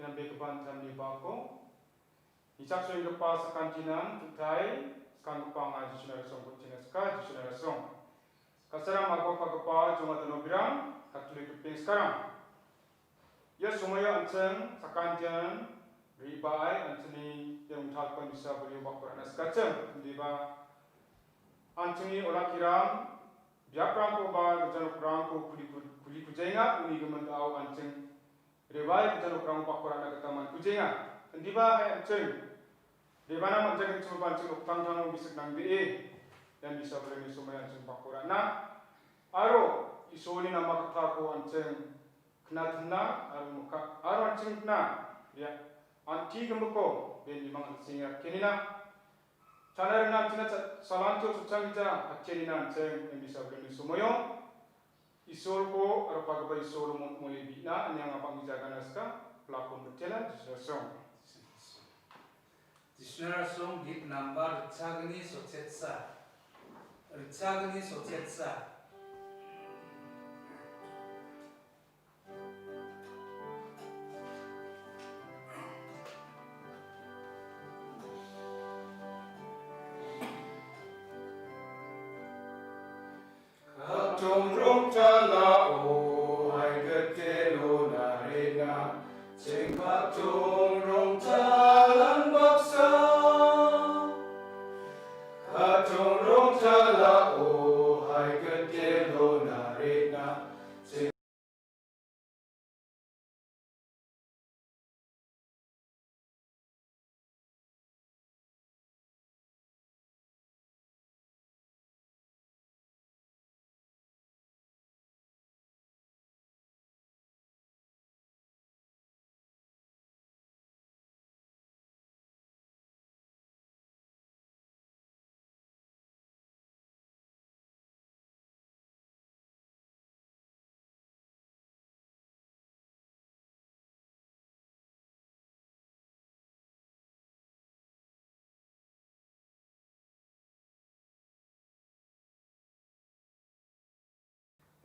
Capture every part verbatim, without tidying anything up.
Nambegipa antamni bako, nichaksoenggipa sakantinan, tutai, skanggipa anga Jisuna rasong, kuchina ska, Jisuna rasong. Kasara mago pagipa, jonga donobirang, Katolik ripeng skarang. Ia somoio an·ching sakantian, ribai, an·chingni ia ongtalgipa misa bolio bako ra·na sikachim, indiba, an·chingni olakkiram, biaprangko ba gilja nokrangko kuli ku-, kuli kujaenga, uni gimin da·o an·ching Rebai gilja nokrangko bako ra·na gita man kujaenga. Indiba hai an·ching rebana man·jagenchimoba an·ching noktangtango gisik nangbee ian bisa bolni somoi an·ching bako ra·na. Aro Isolni nama kattako an·ching knatimna aro mika-, aro an·ching kna, ia anti gimbiko be nimang an·ching ia kenina. Chana rina antina cha-, salantio chochang gija, hatianina an·ching ia bisa bolni somoio. Isolko aro pagipa Isolo mo-, mole bi·na, anianga bang·gija gana ska, plakon mitela, Jisuna song. Jisuna song, git namba ritchagni sotsetsa. Ritchagni sotsetsa. Katong rongtalao hai gitelo narena, cheng katong rongtalan baksa. Katong rongtalao hai gitelo narena, cheng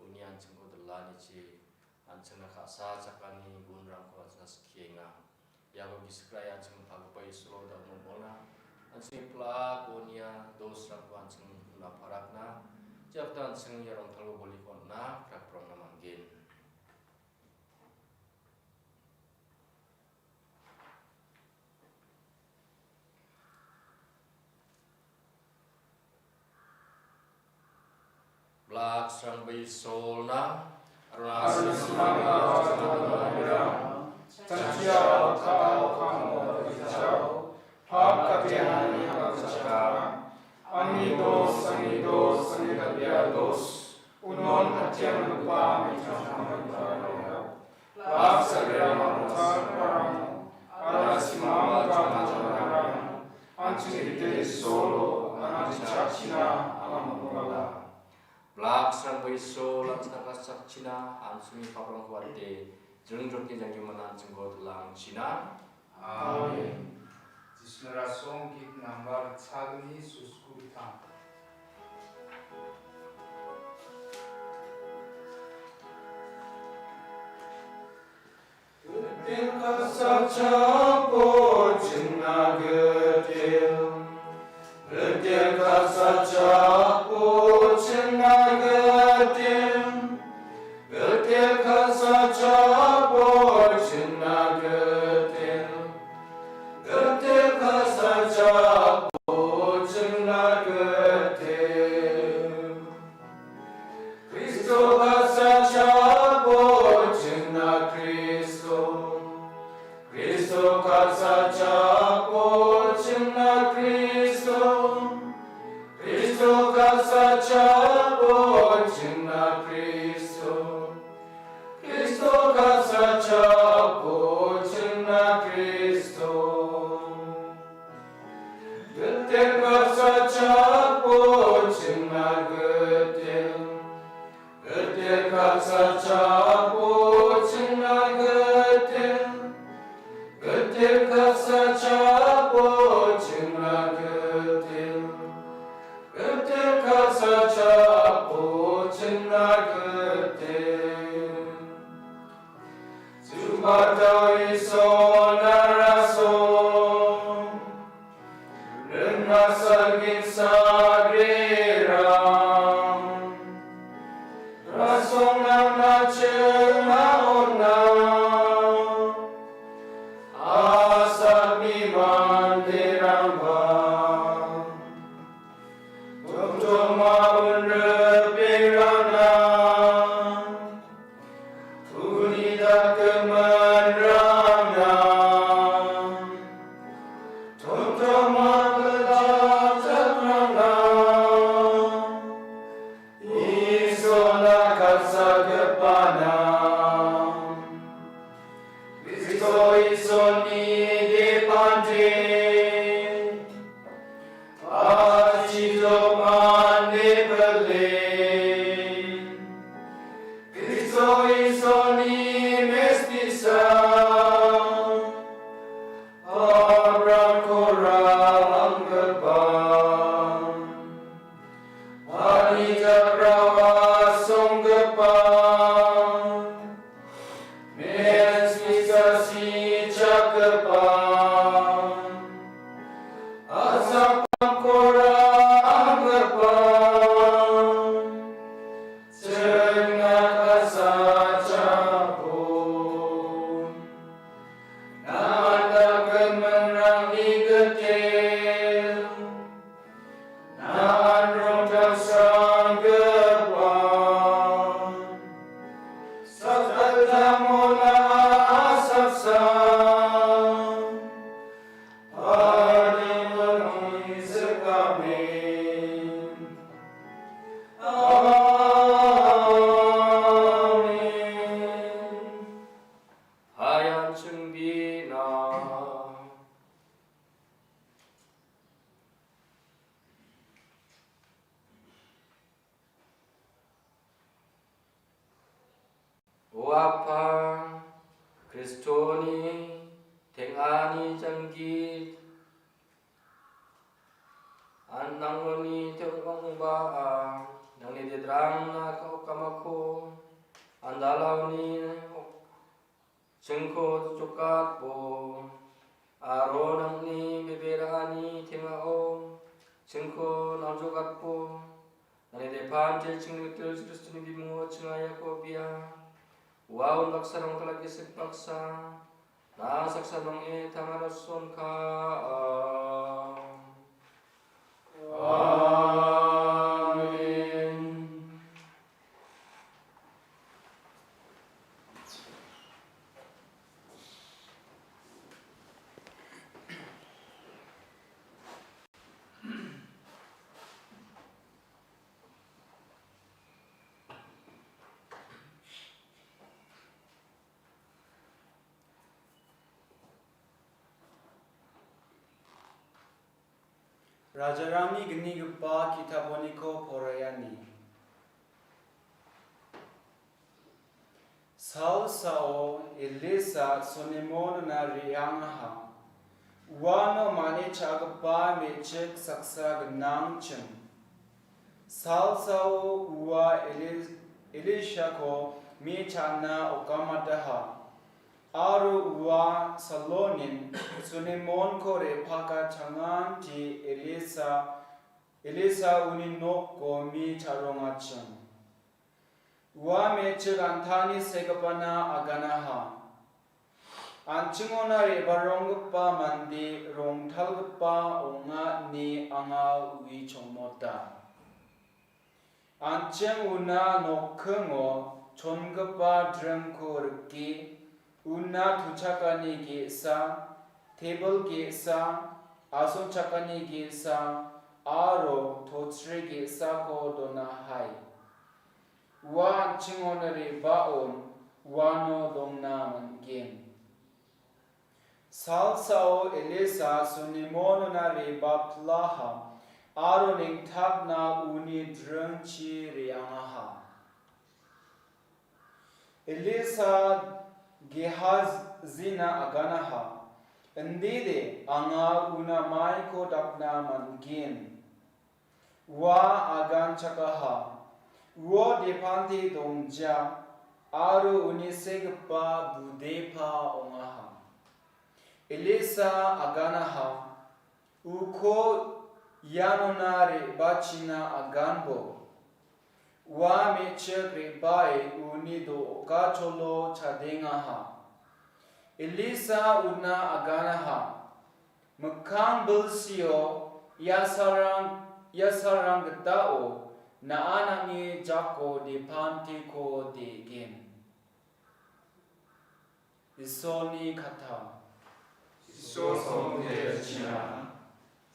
Uni an·chingko dilanichi, an·chingna ka·sa chakani gunrangko an·chingna skienga. Iako gisik ra·e an·ching pagipa Isolo da·o mol·mona. An·chingni plak unia dosrangko an·ching una parakna. Jekai an·ching ia rongtalgipa boliko on·na, kraprongna manggen. Blak srangba Isolna, aro na-, aro na-, Chacha, kata, kamo, kata, hak, katianani, hak, kata, angni dos, angni dos, angni dal·bea dos, unon hatianggipa, mitangtanggipa, Blak sagrerang, aro na·simanggipa, an·ching Giteni Isolo, an·ching chakchina, anga mangala. Blak srangba Isol, an·ching ka·sachina, an·chingni paprangko wate, jringjrotni janggimin an·chingko dilangchina. Amen. Jisuna rasong git nambar sagni susku bitang. Gitel ka·sachakbo chingna gitel. Gitel ka·sachakbo chingna gitel. Gitel ka·sachakbo chingna gitel. Gitel ka·sachakbo chingna gitel. Kristo ka·sachakbo chingna Kristo. Kristo ka·sachakbo chingna Kristo. Kristo Ringrasa ginsa grerang, rasongnangna chinga ona, asapni manderangba, tongtoma unripengrangna, uni dakgiminrangna, tongtoma giljakrangna, Isolna kasagipana, Kristo Isolni depante, achijoman nepelen, Kristo Isolni mestisa, Abraham kora anggipa, ani jakrawa songgipa, Mesias sichakgipa, asapang kora anggipa, chinga kasachakon. Nang dakgiminrangni gitel, nang rongtalsranggipa, sakgittamona asapsa, padimani sikamen. Amen. Hayan chungbina. O Apa, Kristoni teng·ani janggi an nangoni teng·ongba, nangni dedrangna ka-, kamako andalaoni ok-, chingko jokatbo, aro nangni beberani teng·ao chingko nangjokatbo, nangni depante chingritel Kristoni bimungo chingaiako bia. Ua unbaksarang kalak gisik baksa, na saksa nong·e tangara sonka. Amen. Rajarangni gnigipa ki·taponiko poraiani. Salsao Elisa Sunemonona re·angaha. Uano mane cha·gipa me·chik saksa gnangchim. Salsao ua Eli-, Elisako mi cha·na okamataha. Aro ua salonin Sunemonko re·baka changanti Elisa, Elisa uni nokko mi cha·rongachim. Ua me·chik antani segipana aganaha. An·chingona re·baronggipa mande rongtalgipa ong·a ine anga ui chongmota. An·ching una nokkingo chongipa dringko rike, una tuchakani ge·sa, tebil ge·sa, asongchakani ge·sa, aro tochri ge·sako donahai. Ua an·chingona re·baon uano dongna man·gen. Salsao Elisa Sunemonona re·baplaha aro neng·takna uni dringchi re·angaha. Elisa Gehazina aganaha, "Indide anga una maiko dakna man·gen." Ua aganchakaha. Uo depante dongja aro uni segipa budepa ong·aha. Elisa aganaha. Uko ianona re·bachina aganbo. Ua me·chik re·bae uni do·gacholo chadengaha. Elisa una aganaha. Mikkang bilsio iasarang, iasarang gitao na·a nang·e jako depantiko de·gen. Isolni katta. Isol songde china.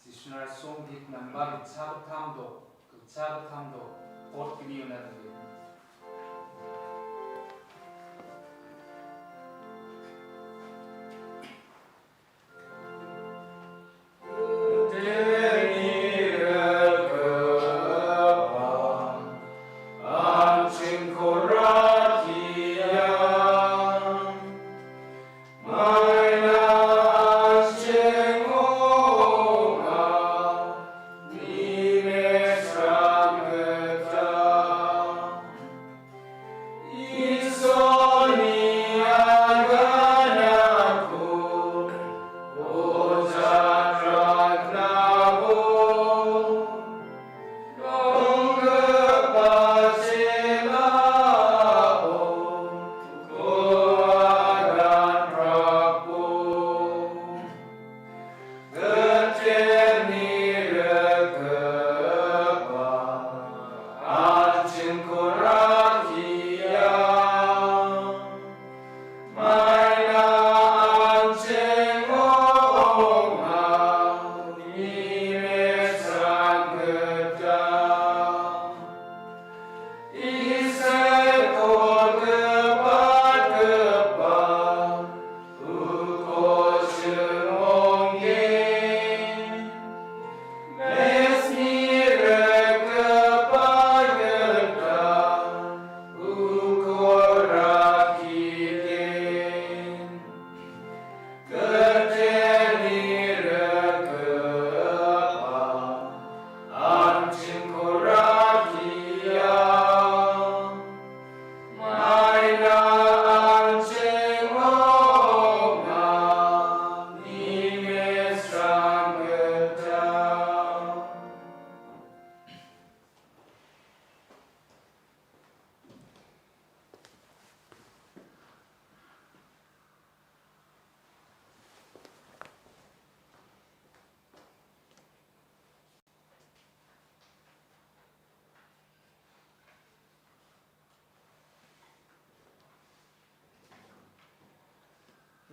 Jisuna songdit namba gitsa gittam do, gitsa gittam do, pot gni ona dide.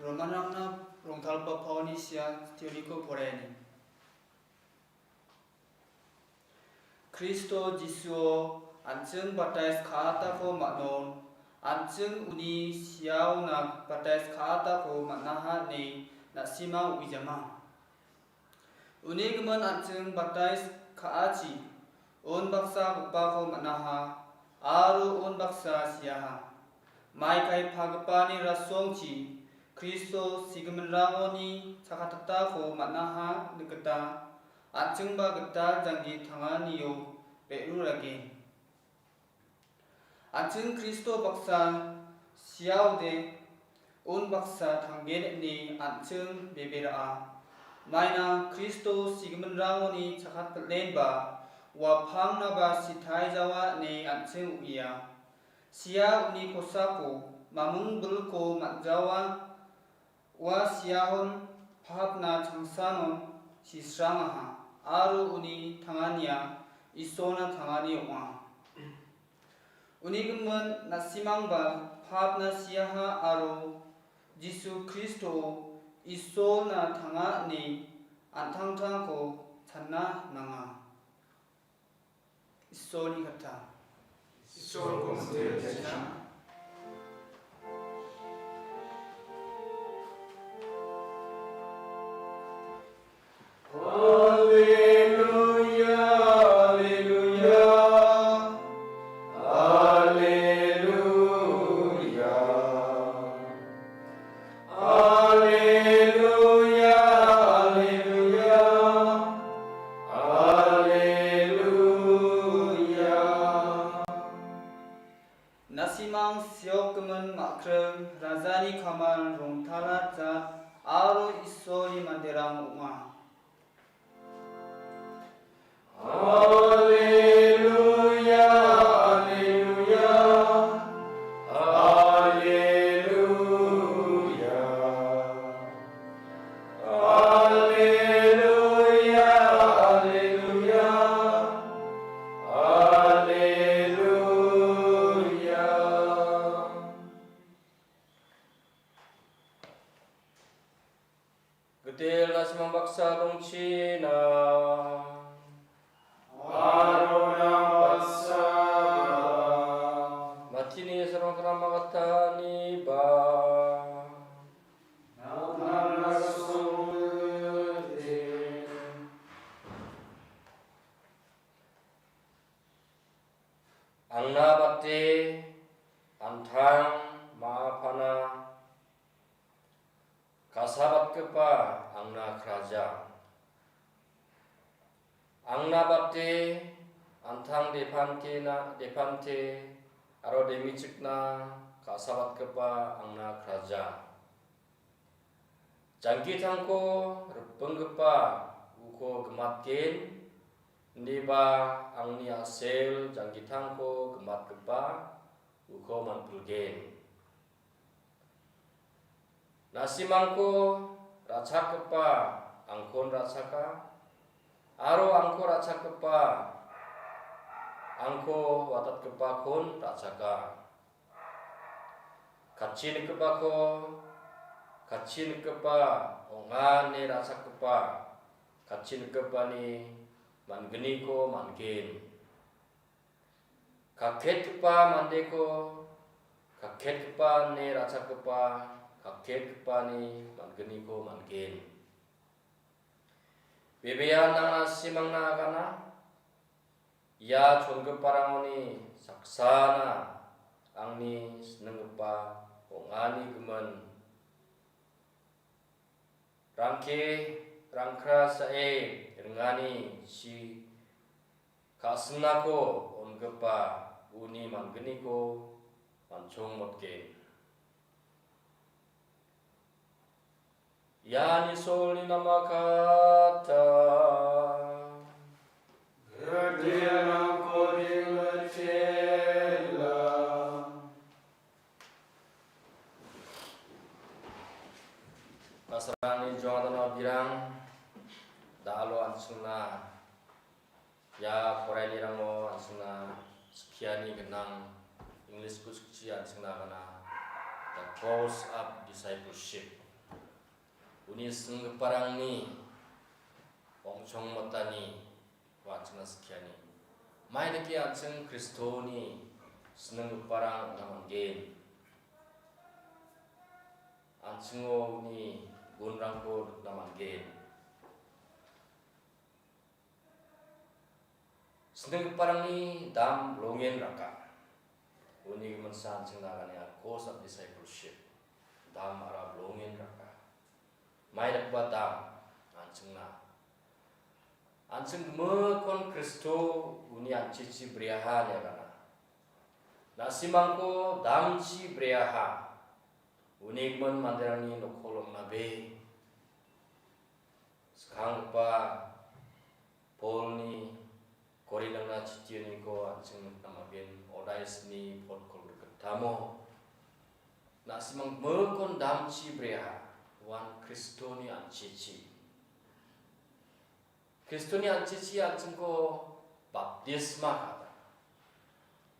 Romanrangna rongtalgipa Paulni sia teoriko poraiani. Kristo Jisuo an·ching batais ka·atako man·on, an·ching uni siaona batais ka·atako man·aha ine na·sima uijama. Uni gimin an·ching batais ka·achi unbaksa gipako man·aha aro unbaksa siaha. Maikai pagipani rasongchi Kristo sigiminrangoni chakattatako man·aha nikgita, an·chingba gital janggi tanganio re·ruragen. An·ching Kristo baksa siaode unbaksa tanggen ine an·ching bebera·a. Maina Kristo sigiminrangoni chakatpil·enba ua pangnaba sitai jawa ine an·ching uia. Sia uni kosako mamung bilko man·jawa. Ua siahon pahapna changsanon sisrangaha aro uni tangania Isolna tangani ong·a. Uni gimin na·simangba pahapna siaha aro Jisu Kristo Isolna tanga ine an·tangtangko channa nanga. Isolni kata. Isolko mite china. Alleluia, alleluia, alleluia. Alleluia, alleluia, alleluia. Na·simang siokgimin ma·krim rajani kamar rongtala jat aro Isolni manderang ong·a. Angna bate an·tang ma·apana ka·sabatgipa angna kraja. Angna bate an·tang depantena, depante aro demichikna ka·sabatgipa angna kraja. Janggitangko ripenggipa uko gimatgen, indiba angni a·sel janggitangko gimatgipa uko man·pilgen. Na·simangko ra·chakgipa angkon ra·chaka, aro angko ra·chakgipa angko watatgipakon ra·chaka. Katchi nikgipako katchi nikgipa ong·a ine ra·chakgipa katchi nikgipani man·gniko man·gen. Kaketgipa mandeko kaketgipa ine ra·chakgipa kaketgipani man·gniko man·gen. Bebean nang·na simangna agana, ia chongiparangoni saksana angni sininggipa ong·ani gimin. Rangke rangkra sa·e ringani chi ka·singnako on·gipa uni man·gniko manchongmotgen. Ian Isolni namakata. Gertirangko dingachela. Pasarani jongdana birang dalo an·chingna ia poraianirango an·chingna skiani gnang English-ko skchi an·chingna gana The Course of Discipleship. Uni singgiparangni ong·chongmatani an·chingna skiani. Maidake an·ching Kristoni sininggiparang ong·na man·gen. An·chingo uni gunrangko nikna man·gen. Sininggiparangni dam bilongen raka. Uni giminsa an·chingna gane a course of discipleship. Dam ara bilongen raka. Maidakgipa dam an·chingna. An·ching gimikkon Kristo uni an·chichi briaha ine agana. Na·simangko damchi briaha. Uni gimin manderangni nokko long·nabe. Skanggipa Polni Korinangna chittianiko an·ching nikna man·gen, odai sni pot kolgrikgittamo. Na·simang gimikkon damchi breha, uan Kristoni an·chichi. Kristoni an·chichi an·chingko baptisma ka·a.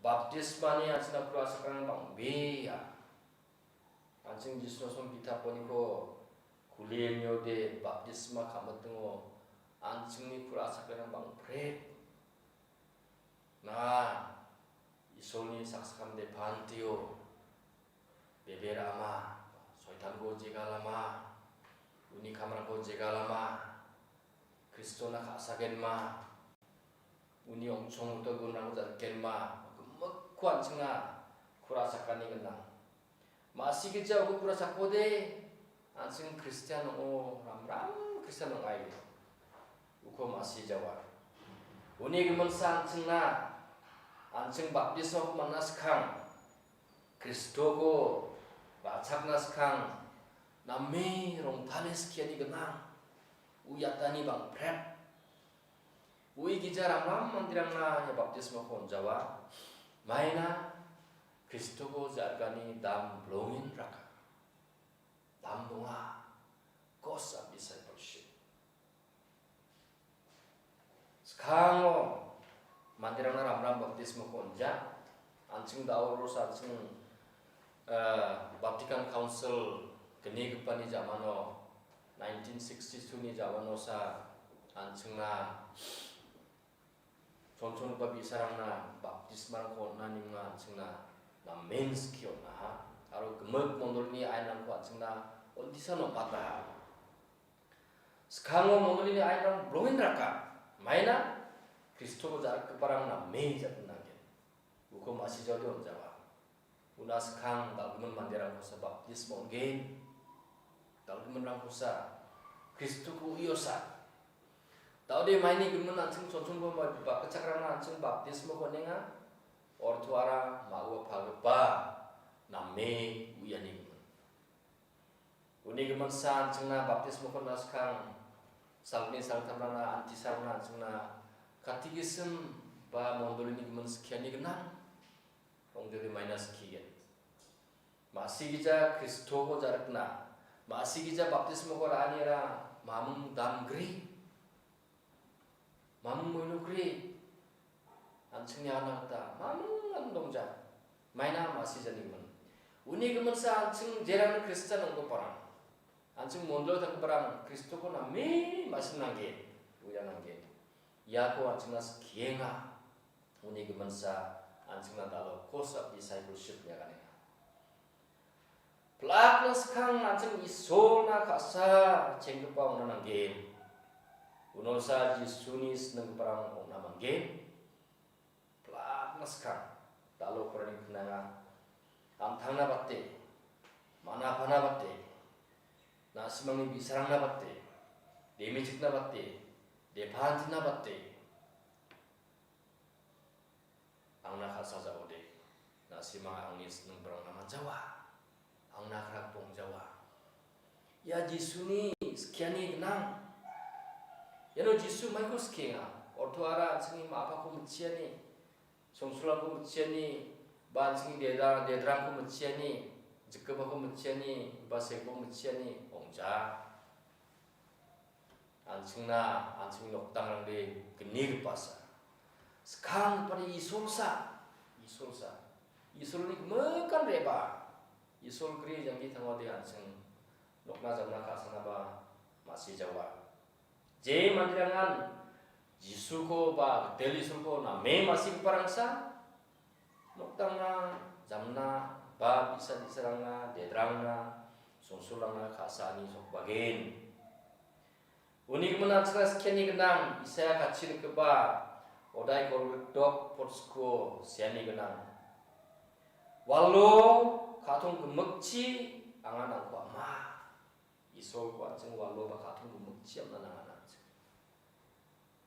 Baptismani an·chingna pura sakrang bang·bea. An·ching Jisunason bitaponiko kulienio de baptisma ka·mitingo an·chingni pura sakrang bang·pret. Na Isolni saksakam de pantio beber ama, soitanko jegalama, uni kamrangko jegalama, Kristona ka·sagenma, uni ong·chongmota gunrangko jatgenma, gimikko an·chingna kura sakani gnang. Ma·sigija uko kura sakode, an·ching Kristian ong·o, ramram Kristian ong·ai. Uko ma·sijawa. Uni giminsa an·chingna, an·ching baptismako man·na skang, Kristoko ra·chakna skang, name rongtale skiani gnang, uiatani bang·pret. Ui gija ramram manderangna ia baptismako on·jawa. Maina Kristoko ja·rikani dam bilongen raka. Dam donga. Course of discipleship. Skango manderangna ramram baptismako on·ja. An·ching da·o rosa an·ching, eh, Vatican Council gnigipani jamano, nineteen sixty-two-ni jamanosa an·chingna chonchongipa bi·sarangna baptismarangko on·na ninga an·chingna namen skie on·aha. Aro gimik mondolini ainrangko an·chingna on·tisan ong·ataha. Skango mondolini ainrang bilongen raka. Maina Kristoko ja·rikgiparang name jatin nanggen. Uko ma·sijaode on·jawa. Una skang dal·gimin manderangkosa baptisma on·gen. Dal·giminrangkosa Kristoko u·iosa. Da·ode maini gimin an·ching chonchongipa ba-, bakgitchakrangna an·ching baptismako on·enga. Ortoara ma·ua pagipa name u·iani gimin. Uni giminsa an·chingna baptismako on·na skang salgni salgittamrangna antisarangna an·chingna katekisim ba mondolini gimin skiani gnang. Ong·jode maina skigen. Ma·sigija Kristoko ja·rikna, ma·sigija baptismako ra·aniara mamung damgri, mamung moinokri, an·chingni agana gita mamung an dongja, maina ma·sijani gimin. Uni giminsa an·ching jerangni Kristian ong·giparang, an·ching mondol dakgiparang Kristoko name ma·sinanggen, uiananggen. Iako an·chingna skienga. Uni giminsa an·chingna dalo course of discipleship ine aganenga. Plakna skang an·ching Isolna ka·sa chenggipa ong·na nanggen. Unosa Jisuni sininggiparang ong·na manggen. Plakna skang dalo porani knanga, amtangna bate, manapana bate, na·simangni bi·sarangna bate, demichikna bate, depantina bate, angna ka·sa ja·ode, na·simang angni sininggiparangna manjawa, angna krak bongjawa. Ia Jisuni skiani gnang. Iano Jisu maiko skienga? Ortoara an·chingni ma·apako mitchiani, songsulrangko mitchiani, ba an·chingni deda-, dedrangko mitchiani, jikgipako mitchiani, ba sekgipako mitchiani, ong·ja. An·chingna, an·chingni nokdangrangde gnigipasa. Skanggipade Isolsa, Isolsa. Isolni gimikan re·baa. Isol gri janggi tangode an·ching nokna jamna ka·sanaba ma·sijawa. Je manderangan Jisuko ba gitel Isolko name ma·sigiparangsa, nokdangna, jamna, ba bi·sa bi·sarangna, dedrangna, songsulrangna ka·saani sokbagen. Uni gimin an·chingna skiani gnang, Isaia katchi nikgipa odai kolgrik dok podskuo seani gnang. Walo ka·tong gimikchi anga nangko ama. Isolko an·ching walo ba ka·tong gimikchi amna nangana an·ching.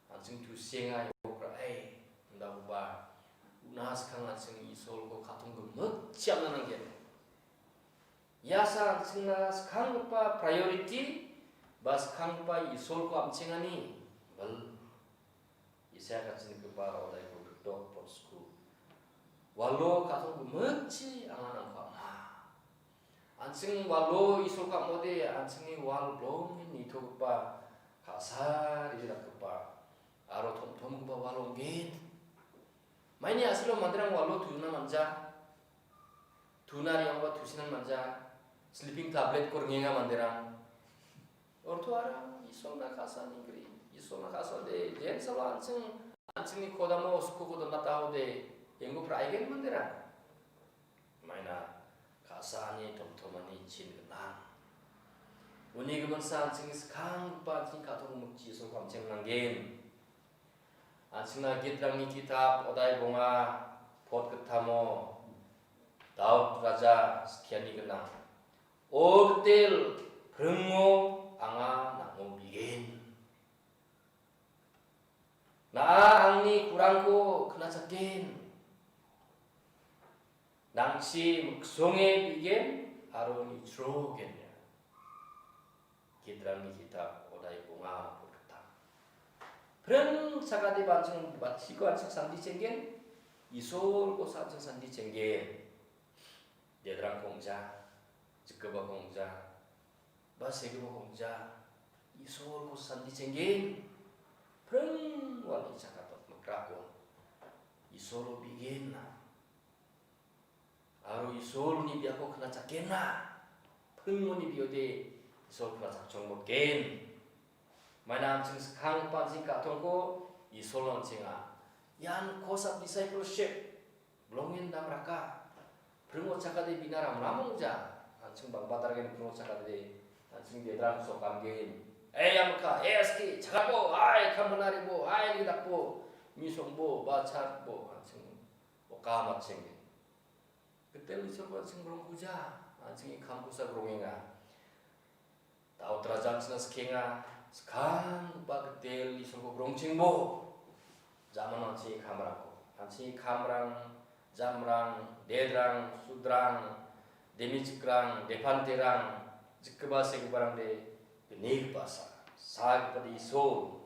An·ching tusienga ia okrae, indakoba, una skang an·ching Isolko ka·tong gimikchi amna nanggen. Iasa an·chingna skanggipa priority ba skanggipa Isolko am·chengani, bel. Isaia katchi nikgipa odai kolgrik dok podsku. Walo ka·tong gimikchi anga nangko ama. An·ching walo Isolko am·ode, an·chingni wal bilongen nitogipa ka·sari dakgipa aro tom·tomgipa wal ong·gen. Maini a·silo manderang walo tuna manja. Tuna re·angba tusinan manja. Sleeping tabletko ringenga manderang. Ortoara Isolna ka·saani gri. Isolna ka·saode, jensalo an·ching, an·chingni kodamo skoko donatahode, enguk ra·aigen manderang. Maina ka·saani tomtomani chin gnang. Uni giminsa an·chingni skanggipa an·chingni ka·tong gimikchi Isolko am·cheng nanggen. An·chingna Gitrangni kitap odai bonga pot gittamo Daud raja skiani gnang. O Gitel, pringo anga nang·o bigen. Na·a angni kurangko knachakgen. Nangchi miksonge bigen aro nichrogen. Gitrangni kitap odai bonga pot gittam. Pring chakate ba an·ching batiko an·ching sandi chenggen, Isolkosa an·ching sandi chenggen. Dedrangko ong·ja, jikgipako ong·ja, ba segipako ong·ja, Isolko sandi chenggen. Pring wal·e chakatna mikrako Isolo bigenna. Aro Isolni biako knachakgenna. Pringoni biode Isol knachakchongbotgen. Maina an·ching skanggipa an·ching ka·tongko Isol an·chenga. Ian course of discipleship. Bilongen damraka. Pringo chakade bina ramram ong·ja. An·ching bangba dargen pringo chakade. An·ching dedrang sokamgen. Eh, amka, eh, aski, chakatbo, hai, kam honaribo, hai, lidakbo, misongbo, ba charbo, an·ching oka matcheng. Gitel Isolko an·ching rongkuja, an·chingni kamkosa rongenga. Daud raja an·chingna sikenga, skanggipa gitel Isolko rongchengbo. Jamano an·chingni kamrangko, an·chingni kamrang, jamrang, dedrang, sudrang, demichikrang, depanterang, jikgipa segiparangde, gnigipasa, sagipade Isol.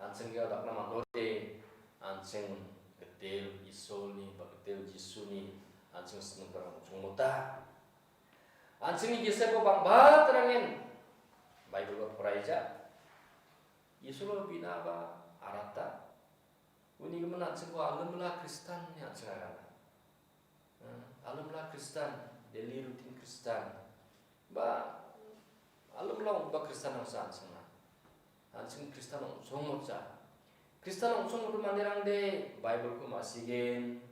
An·ching ia dakna man·ode, an·ching gitel Isolni ba gitel Jisuni an·ching siningparang ong·chongmota. An·chingni giseko bang·batrangin Baibelko poraija. Isolo binaba arata. Uni gimin an·chingko alimla Kristan ine an·ching agana. Hmm, alimla Kristan, daily routine Kristan. Ba, alimla ong·gipa Kristan ong·sa an·chingna. An·ching Kristan ong·chongmotja. Kristan ong·chongmotgipa manderangde Baibelko ma·sigen,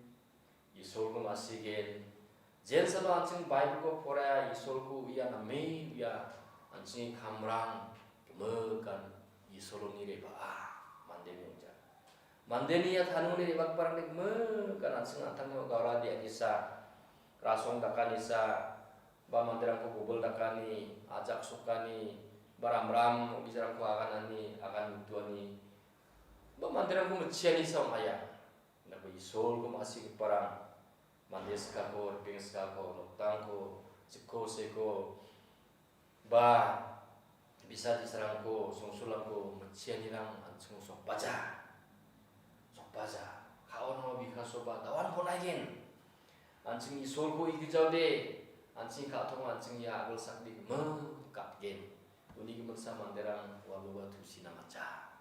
Isolko ma·sigen. Jensaba an·ching Baibelko poraia, Isolko uia, name uia, an·chingni kamrang gimikan Isoloni re·baa mandeni ong·ja. Mandeni ia tanoni re·bagiparangde gimikan an·ching an·tangni ogaora de·anisa, rasong dakanisa, ba manderangko gobil dakani, ajak sokani, ba ramram ong·gijarangko aganani, agan mituani, ba manderangko mitchianisa ong·aia. Indako Isolko ma·sigiparang, mande sikako, ripeng sikako, noktangko, jikko seko, ba bisa disarangko, songsulrangko mitchianirang an·ching sokbaja. Sokbaja. Ka·ono bikasoba dawan ponaigen. An·ching Isolko igijaode, an·ching ka·tong an·ching ia agilsakni gimik gapgen. Uni giminsa manderang ualoba tusina man·ja.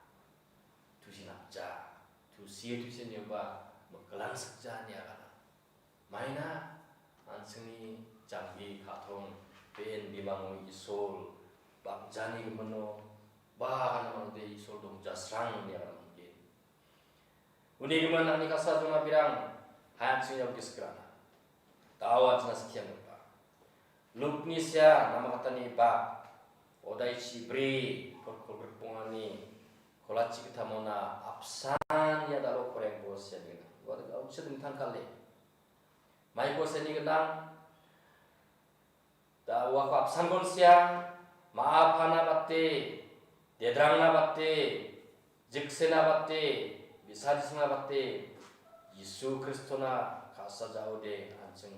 Tusi napja, tusie tusie nioba mikkilan sikja ine agana. Maina an·chingni janggi ka·tong be·en bimango Isol bang·jani gimino ba agana mangde Isol dongjasrang ine agana manggen. Uni gimin angni kasa jona birang hai an·chingni gisik rana. Dao an·chingna sikianggipa. Lukni sea namakatani bak, odai chibri, kolkol rikbongani, kolachi gittamona apsan ia dalo korengbo sianina. Ua dake auksa dingtang kale. Maiko seni gnang, da uako apsan gon siang, ma·apana bate, dedrangna bate, jiksena bate, bisajisna bate, Jisu Kristona ka·sa jaode an·ching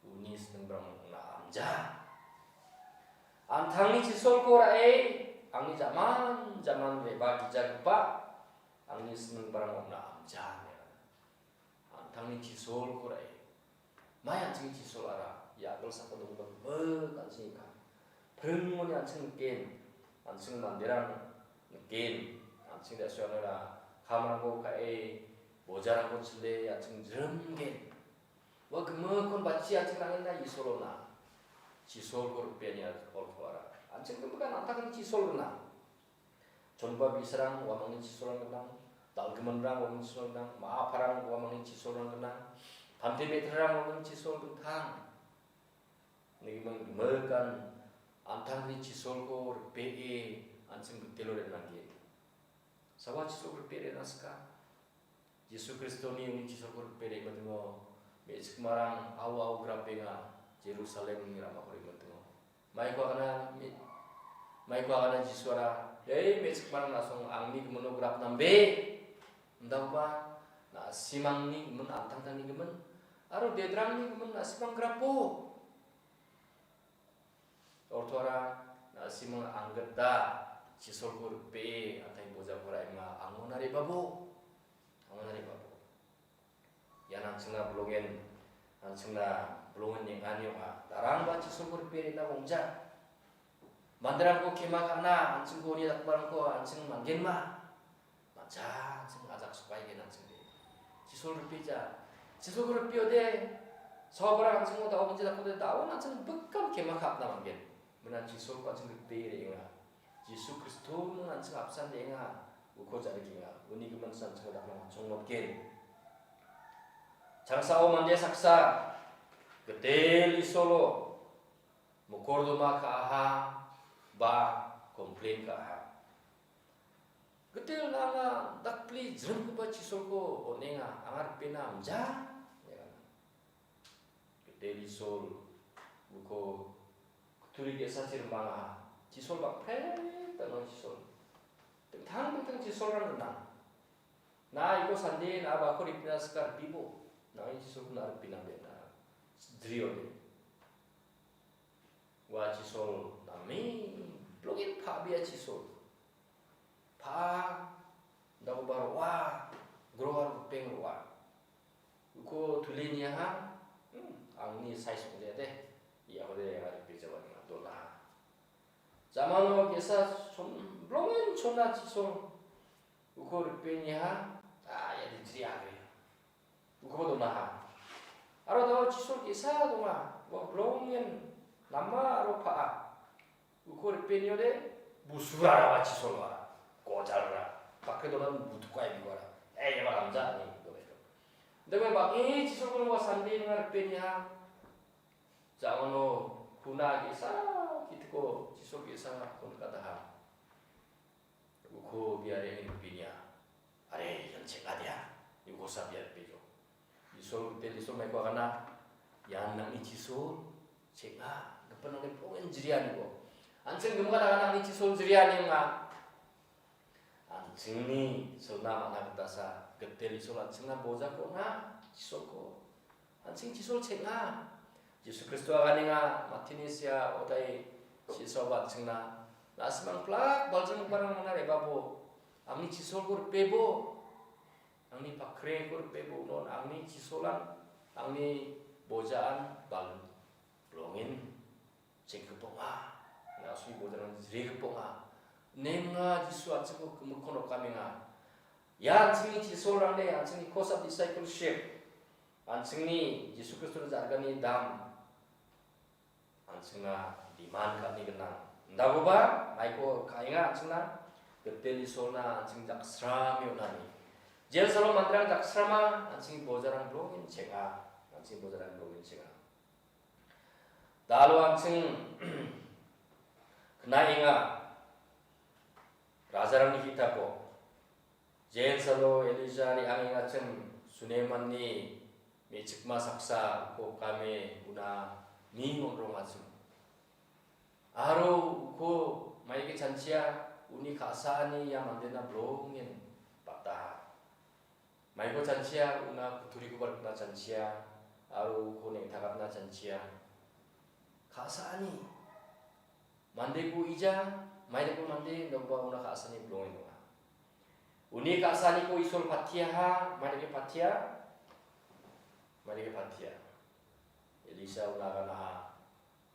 uni siningbarang ong·na amja. An·tangni chisolko ra·e, angni jaman jaman re·bagijagipa angni siningbarang ong·na amja, ine. An·tangni chisolko ra·e. Mai an·chingni chisolara, ia agilsako donggipa gimik an·chingni kam. Pringoni an·ching niken, an·ching manderang niken, an·ching da·suanora kamrangko ka·e, bojarangko chile, an·ching jrimgen. Ua gimikkon bachia an·ching nangena Isolona. Chisolko rikbeani olkoara. An·ching gimikan an·tangni chisol gnang. Chonba bisarang uamangni chisolrang gnang. Dal·giminrang uamangni chisolrang gnang. Ma·aparang uamangni chisolrang gnang. Pante me·trairang uamangni chisol dingtang. Nigimin gimikan an·tangni chisolko rikbee an·ching gitelo re·nanggen. Sawa chisolko rikbee re·na sika. Jisu Kristoni uni chisolko rikbee re·batingo, me·chikmarang ao-ao grapenga, Jerusalemni ramako re·batingo. Maiko agana, me-, maiko agana Jisuara, "Hei, me·chikmarang na·song angni gimino grapnambe?" Indakgipa, na·simangni gimin, an·tangtangni gimin, aro dedrangni gimin na·simang grapo. Ortoara, na·simang anggita chisolko rikbee an·tangni bojako ra·enga, angona re·babo. Angona re·babo. Ian an·chingna bilongen, an·chingna bilongen neng·ani ong·a. Darangba chisolko rikbee re·na ong·ja. Manderangko kema ka·na, an·chingko uni dakgiparangko an·ching man·genma. Matcha an·ching ajak sokaigen an·chingde. Chisol rikbeja. Chisolko rikbeode, saobarang an·chingo dao manje dakode, dao an·ching bikkan kema ka·na man·gen. Mena chisolko an·ching rikbee re·enga. Jisu Kristono an·ching apsan re·enga. Uko ja·rikenga. Uni gimin an·ching dakna man·chongmotgen. Changsao mande saksa, gitel Isolo, mokordoma ka·aha, ba complain ka·aha. Gitel nanga dakpli jringgipa Chisolko on·enga, anga ripena amja, ine gana. Gitel Isol uko kutturi ge·sachi rimanga. Chisol bang·pret dal·a Chisol. Dingtang dingtang Chisolrang gnang. Na iko sande na bako ripna sika ripibo. Na i Chisolko na ripina be na jriode. Ua Chisol name bilongen pa·bea Chisol. Pa, dakoba ro·a, groa rupeng ro·a. Uko tule niaha, hmm, angni size ong·jade, iako de anga ripejaba ninga donaha. Jamano ge·sa som-, bilongen chona Chisol, uko ripe niaha, ah, ia de jri agre. Ukoba donaha. Aro dao Chisol ge·sa donga. Ua bilongen nama aro pa·a. Uko ripeniode busura aro Chisol aro. Gojalra. Bakre donan butukai biwara. Eh, ia ba ramja ni donaha. Debe bang·e Chisolko ua sande ninga ripeniha. Jangano kuna ge·sa kitiko Chisol ge·sa kon kadaha. Uko biare ripenia. Are, ian cheng·a dia. Uko sa biar pejo. Isol, Gitel Isol maiko agana. Ian nangni Chisol cheng·a. Gipin nangni bilongen jrianiko. An·ching gimgana nangni Chisol jriani ong·a. An·chingni silna man·a gitasa. Gitel Isol an·chingna bojako on·a. Chisolko. An·ching Chisol cheng·a. Jisu Kristo aganenga, Matini sia odai Chisol an·chingna. Na·simang plak baljang barang mana rebabo. Angni Chisolko ripebo. Angni pakreko ripebo. Non angni Chisolan, angni bojaan bal bilongen chenggipa ong·a. Na·sui bojarang jrigipa ong·a. Nenga Jisu an·chingko gimikkon rokamenga. Ia an·chingni Chisolrangde, an·chingni course of discipleship, an·chingni Jisu Kristoni ja·gani dam, an·chingna demand ka·ani gnang. Indakoba, maiko ka·enga an·chingna, Gitel Isolna an·ching jaksrame on·ani. Jensalo manderang jaksrama, an·chingni bojarang bilongen cheng·a, an·chingni bojarang bilongen cheng·a. Dalo an·ching knaenga rajarangni ki·tako. Jensalo Elija re·angengachim Sunemanni me·chikma saksa uko kame una ni on·rongachim. Aro uko maike chanchia uni ka·saani ia mandena bilongen bataha. Maiko chanchia una kutturikoba rikna chanchia, aro uko neng·takatna chanchia. Ka·saani. Mandeko ija, maidako mande, indakoba una ka·saani bilongen donga. Uni ka·saaniko Isol patiaha, maidake patia, maidake patia. Elisa una ganaha,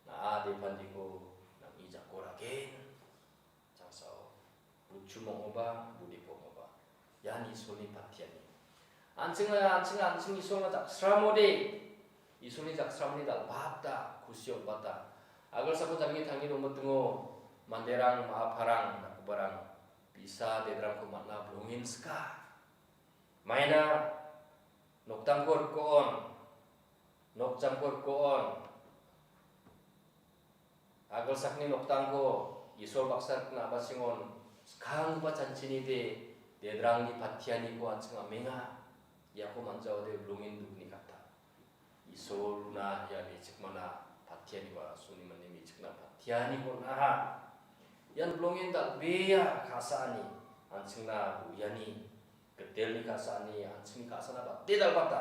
na·a depandiko, nang·ni jako ragen. Changsao, buchum ong·oba, budip ong·oba. Ian Isolni patiani. An·ching, an·ching, an·ching Isolna jaksramode. Isolni jaksramni dal·bata, kusi ong·bata. Agilsako jangi tangi dongmitingo, manderang, ma·a parang, dakgiparang, bi·sa dedrangko man·a bilongen sika. Maina noktangko riko on, nokjangko riko on. Agilsakni noktangko Isol baksa rikna a·bachengon skanggipa chanchini de dedrangni patianiko an·ching amenga. Iako man·jaode bilongen dukni kata. Isolna ia me·chikmana patianiba suni mande me·chikna patianiko naha. Ian bilongen dal·bea ka·saani an·chingna uiani. Gitelni ka·saani an·chingni ka·sana bate dal·bata.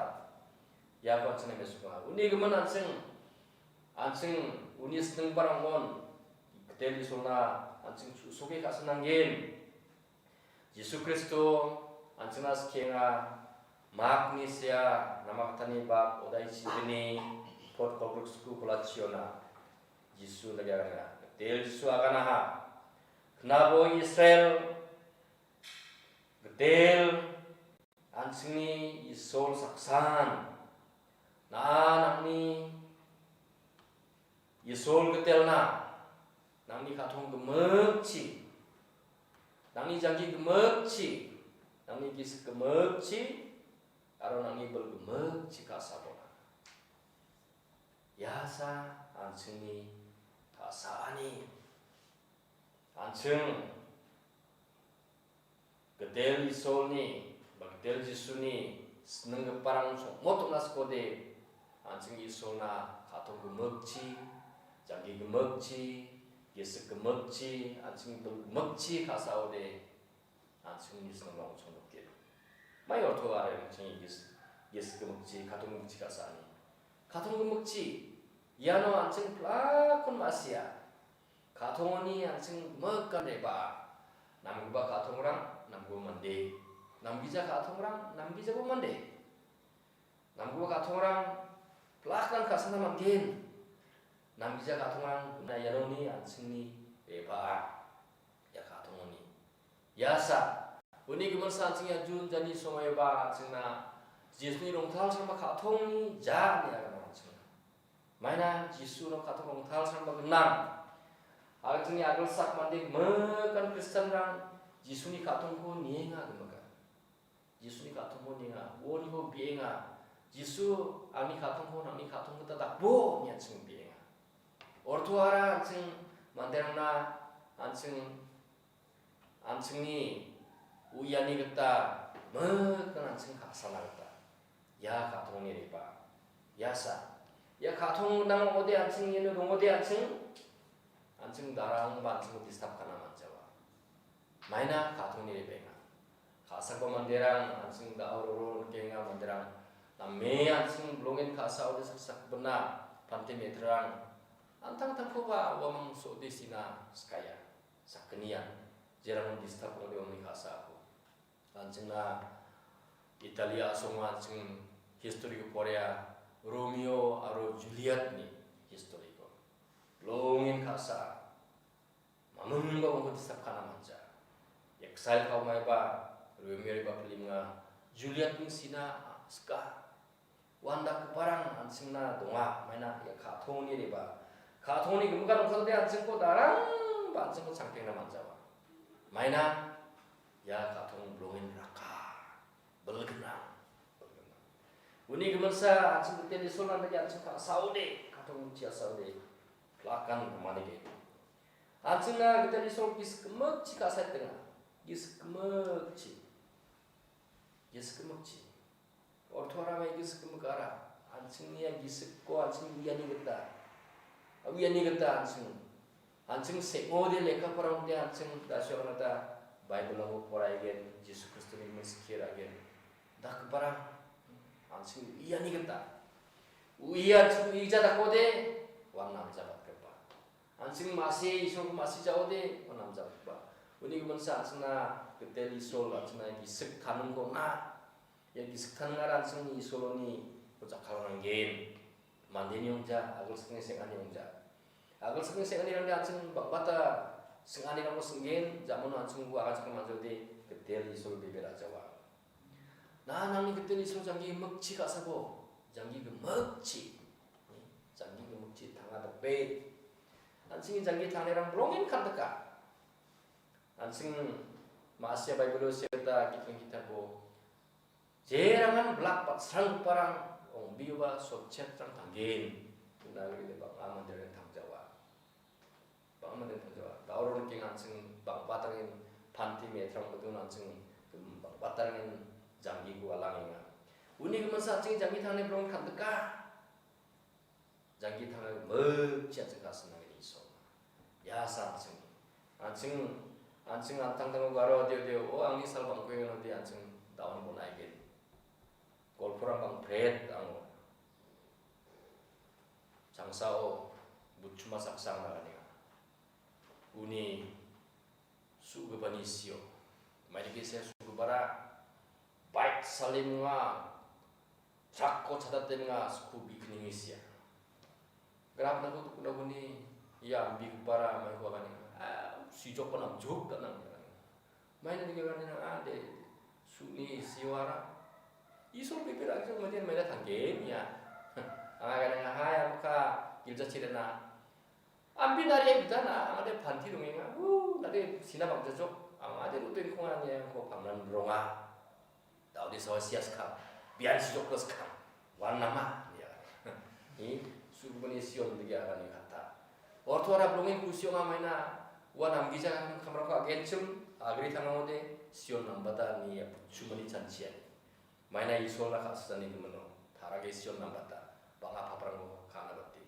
Iako an·chingna mesokma. Uni gimin an·ching, an·ching uni singbarangon Gitel Isolna an·ching chu·soke ka·sinanggen. Jisu Kristo an·chingna skienga, Makni sea namagitani bak odai chibini pot kolgriksku kolachiona. Jisu nagiaga. Gitel Jisu aganaha. Knabo Israel, Gitel, an·chingni Isol saksan. Na·a nangni Isol Gitelna, nangni ka·tong gimikchi, nangni janggi gimikchi, nangni gisik gimikchi, aro nangni bil gimikchi ka·sabona. Iasa an·chingni ka·saani. An·ching Gitel Isolni ba Gitel Jisuni sininggiparang songmot on·asikode, an·ching Isolna ka·tong gimikchi, janggi gimikchi, gisik gimikchi, an·ching bil gimikchi ka·saode, an·chingni siningba ong·chongmotgen. Mai orto are an·ching gis-, gisik gimikchi, ka·tong gimikchi ka·saani. Ka·tong gimikchi, iano an·ching plakon ma·sia. Ka·tongoni an·ching gimikan reba. Namgipa ka·tongrang, namgipa mande. Namgija ka·tongrang, namgijaba mande. Namgipa ka·tongrang, plakkan ka·sana man·gen. Namgija ka·tongrang, na ianoni an·chingni reba. Ia ka·tongoni. Iasa. Uni giminsa an·ching ia Jun jani somoiba an·chingna Jisuni rongtalsrangba ka·tongni ja ine agana an·chingna. Maina Jisuno ka·tong rongtalsrangba gnang. Aro chingni agilsak mande gimikan Kristianrang Jisuni ka·tongko nienga gimika. Jisuni ka·tongko nienga, uoniko bienga. Jisu, angni ka·tongko nangni ka·tong gita dakbo, ine an·ching bienga. Ortoara an·ching manderangna an·ching an·chingni uiani gita gimikan an·ching ka·sana gita ia ka·tongni reba. Iasa. Ia ka·tong gnang ong·ode an·ching iano dongode an·ching, an·ching darangba an·chingko disturb ka·na man·jawa. Maina ka·tongni rebenga. Ka·sakba manderang an·ching da·o roro nikenga manderang. Name an·ching bilongen ka·saode saksak bina pante metrang. Antangtangkoba uamang so·ode sina skaya. Sakgnian, jerangon disturb ong·ode uni ka·sako. An·chingna Italia a·songo an·ching history-ko porea, Romeo aro Juliet-ni history-ko. Bilongen ka·sa, mamingba uko disturb ka·na man·ja. Exile ka·ongaiba, Romeo-ba pilimnga, Juliet-ni sina ska. Uandakgiparang an·chingna donga, maina ia ka·tongni reba. Ka·tongni gimikan ong·katode an·chingko darangba an·chingko changpengna man·jawa. Maina ia ka·tong bilongen raka, bilgnang, bilgnang. Uni giminsa an·ching Gitel Isol andake an·ching ka·saode, ka·tong chiasaode, plakan manege. An·chingna Gitel Isol gisik gimikchi ka·saitenga, gisik gimikchi, gisik gimikchi. Ortoara mai gisik gimikara, an·chingni ia gisikko an·ching uiani gita, uiani gita an·ching, an·ching seng·ode lekka poraiode an·ching da·suakna gita Baibelrangko poraigen, Jisu Kristoni gimin skie ra·gen. Dakgiparang, an·ching uiani gita. Uia an·ching uija dakode, uan namjabatgipa. An·ching ma·sie Isolko ma·sijaode, uan namjabatgipa. Uni giminsa an·chingna Gitel Isol, an·chingna gisik taningko on·a. Ia gisik taningara an·chingni Isoloni jakkalna nanggen. Mandeni ong·ja, agilsakni seng·ani ong·ja. Agilsakni seng·anirangde an·ching bang·bata seng·anirangko sing·gen, jamano an·ching uko agachakna man·jaode, Gitel Isol bebe ra·jawa. Na nangni Gitel Isol janggi gimikchi ka·sabo, janggi gimikchi. Janggi gimikchi tanga dakbe. An·chingni janggi tangnirang bilongen kandika. An·ching ma·sia Baibelo seata gitgen kitabo. Jerangan blak batsranggiparang ong·bioba sotchetrang tanggen. Una gita bang·a manderang tangjawa. Bang·a manderang tangjawa. Da·o ro nikeng an·ching bang·batrangin panti me·trang bodon an·ching bang·batrangin janggiko alangenga. Uni giminsa an·ching janggi tangne bilong kandika. Janggi tangna gimikchi an·ching ka·sinangani Isol. Iasa an·ching. An·ching, an·ching an·tangtango garo adeo deo, o angni sal bang·kuenga ode an·ching da·on bon·aigen. Golporang bang·pret ango. Changsao butchuma saksa naganenga. Uni su·gipani sio. Maidake sia su·gipara bike salenga, truck-ko chadatenga, sku biknini sia. Grabnako tuknakoni ia ambigipara maiko aganenga. Ah, sijokko namjok danang. Maina dike aganenga, ah, de, su·ni sioara. Isol bebe ra·gijok madian maina tanggen ia. Anga aganenga, hai, amka gilja chirena. Ambi nari e bidana, angade panti dongenga. Uh, nade sina bang·jajok. Angade ruteng konga nia ko pamnan ronga. Daudi sawa sia skang. Bian sijok skang. Wan nama nia. Ni sugubani Sion digi agani kata. Orto ara bilongen kusionga maina. Wan amgija kamrako agenchim. Agri tangode. Sion nambata ine ia buchumani chanchiani. Maina Isolna ka·sachani gimino, tarage Sion nambata, bang·a paprangko ka·na bate.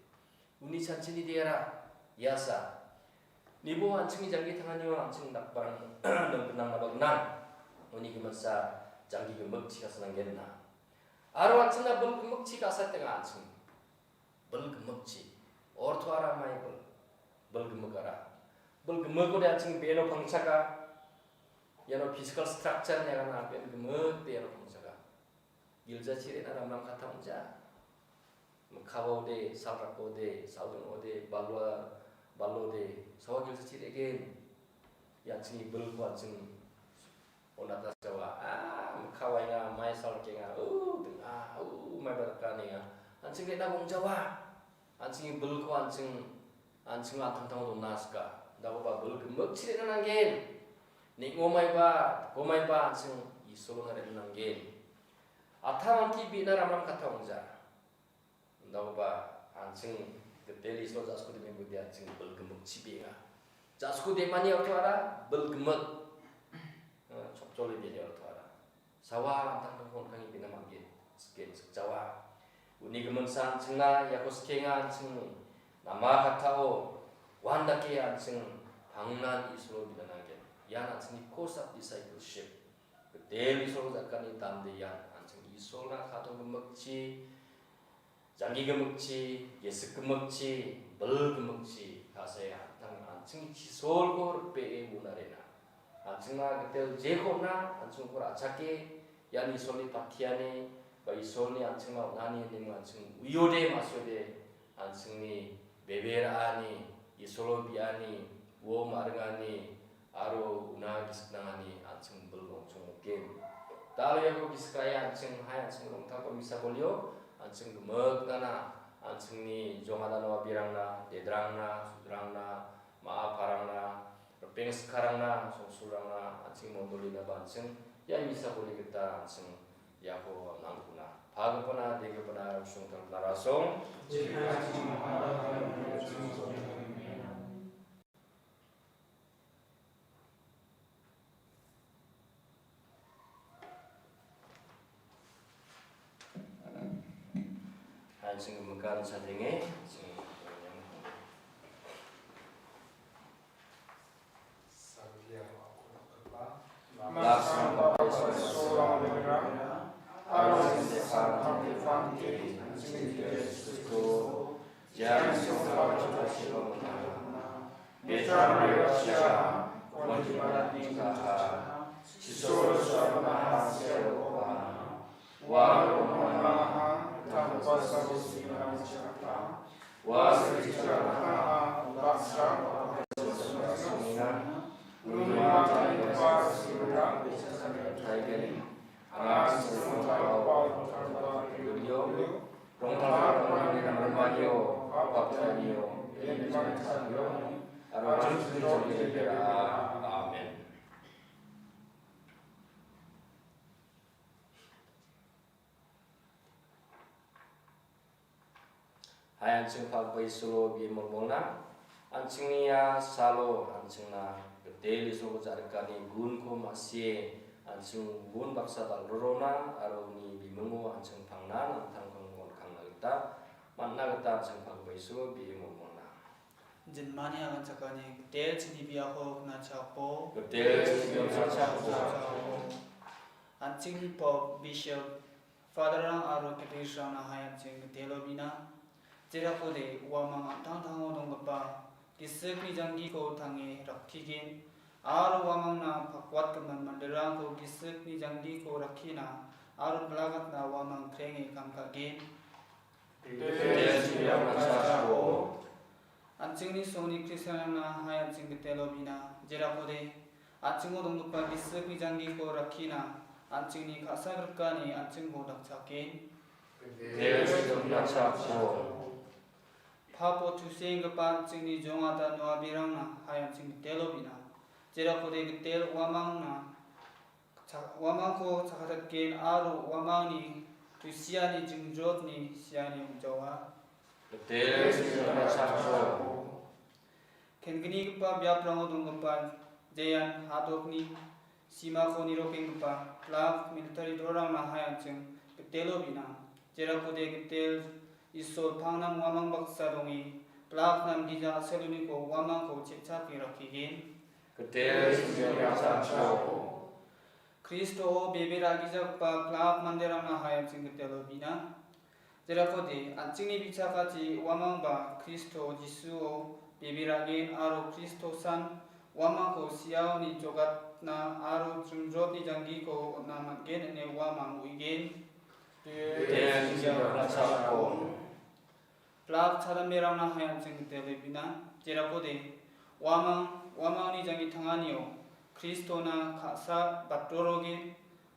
Uni chanchini deara, iasa. Nibo an·chingni janggi tanganio an·ching dakbarang gnang naba gnang. Uni giminsa janggi gimikchi ka·sananggenna. Aro an·chingna bil gimikchi ka·satenga an·ching. Bil gimikchi. Orthoara mai bil. Bil gimikara. Bil gimikode an·ching beno pangchaka. Iano physical structure niagana bil gimikde iano pangchaka. Giljachi re·na ramram katta ong·ja. Mikkabode, salrakode, saldongode, balwa, balode, sawa giljachi re·gen. Ia an·chingni bilko an·ching on·atna sikawa. Ah, mikka waenga, mai salrakenga. Oh, ding, ah, oh, mai badaka ninga. An·ching re·na bongjawa. An·chingni bilko an·ching, an·ching antangtango dona sika. Dakoba bil gimikchi re·na nanggen. Ning·omaiba, gomaiba an·ching Isolona re·na nanggen. Atam anti bi·na ramram katta ong·ja. Dakoba an·ching Gitel Isol ja·sku dime budi an·ching bil gimikchi be·enga. Ja·sku demani orthoara bil gimik. Eh, chokchole bini orthoara. Sawa antangtangko on·kange bina man·gen. Siken sikjawa. Uni giminsa an·chingna iako sikenga an·chingni nama kattao uandake an·ching pangnan Isolo bina nanggen. Ian an·chingni course of discipleship. Gitel Isol ja·kani dande ian an·ching Isolna ka·tong gimikchi, janggi gimikchi, gisik gimikchi, bil gimikchi, ka·sae an·tang an·ching chisolko ripee una rena. An·chingna gitel jeko on·a, an·chingko ra·chake, ian Isolni patiani, ba Isolni an·chingna on·ani ine an·ching uiode, ma·siode, an·chingni bebe ra·ani, Isolo biani, uo ma·ringani, aro una gisik·nangani an·ching bil rongchong oken. Da·o iako gisik ra·e an·ching hai an·ching rongtalgipa misa bolio an·ching gimiknana an·chingni jongada noabirangna, dedrangna, sudrangna, ma·a parangna, ripeng sikarangna, songsulrangna, an·ching mondolinaba an·ching ia misa boli gita an·ching iako nangkuna. Pagipana, degipana, rongchong talgipana rasong. An·ching gimikan chadenge, an·ching Amen. Hai an·ching pagba Isolo bimolmolna, an·chingni ia salo an·chingna Gitel Isolko ja·rikani gunko ma·sie an·ching gun baksa dal·rorona aro uni bimingo an·ching pangna nangtangko on·kangna gita man·na gita an·ching pagba Isolo bimolmolna. Jinmani aganchakani Gitel chini biako gnachakbo. Gitel chini biako gnachakbo. An·chingni Pope, Bishop, Father-rang aro Catholic-rangna hai an·ching Gitelo bina. Jerakode uamang an·tangtango donggipa gisikni janggiko tange rakkigen, aro uamangna pakwatgimin manderangko gisikni janggiko rakkina aro pilagatna uamang krenge kam ka·gen. An·chingni songni Kristianrangna hai an·ching Gitelo bina, jerakode an·chingo donggipa gisikni janggiko rakkina, an·chingni ka·sa grikani an·chingko dakchaken. Papo tusienggipa an·chingni jongata Noabirangna hai an·ching Gitelo bina, jerakode Gitel uamangna cha-, uamangko chakatatgen aro uamangni tusiani jingjotni siani ong·jawa. Kenggnigipa biaprango donggipa jean hadokni Chimako nirokenggipa pilak military drorangna hai an·ching gitelo bina. Jerakode gitel Isol pangnan uamang baksa donge, pilak namgija a·seluniko uamangko che·chake rakkigen. Gitel Isol. Kristo bebe ra·gijagipa pilak manderangna hai an·ching gitelo bina. Jerakode, an·chingni bichakati uamangba Kristo Jisuo bebe ra·gen aro Kristosan uamangko siaoni jogatna aro jringjotni janggiko on·na man·gen ine uamang uigen. Pilak chadamberangna hai an·ching gitele bina. Jerakode, uamang, uamangni janggi tanganio Kristona ka·sa batrorogen,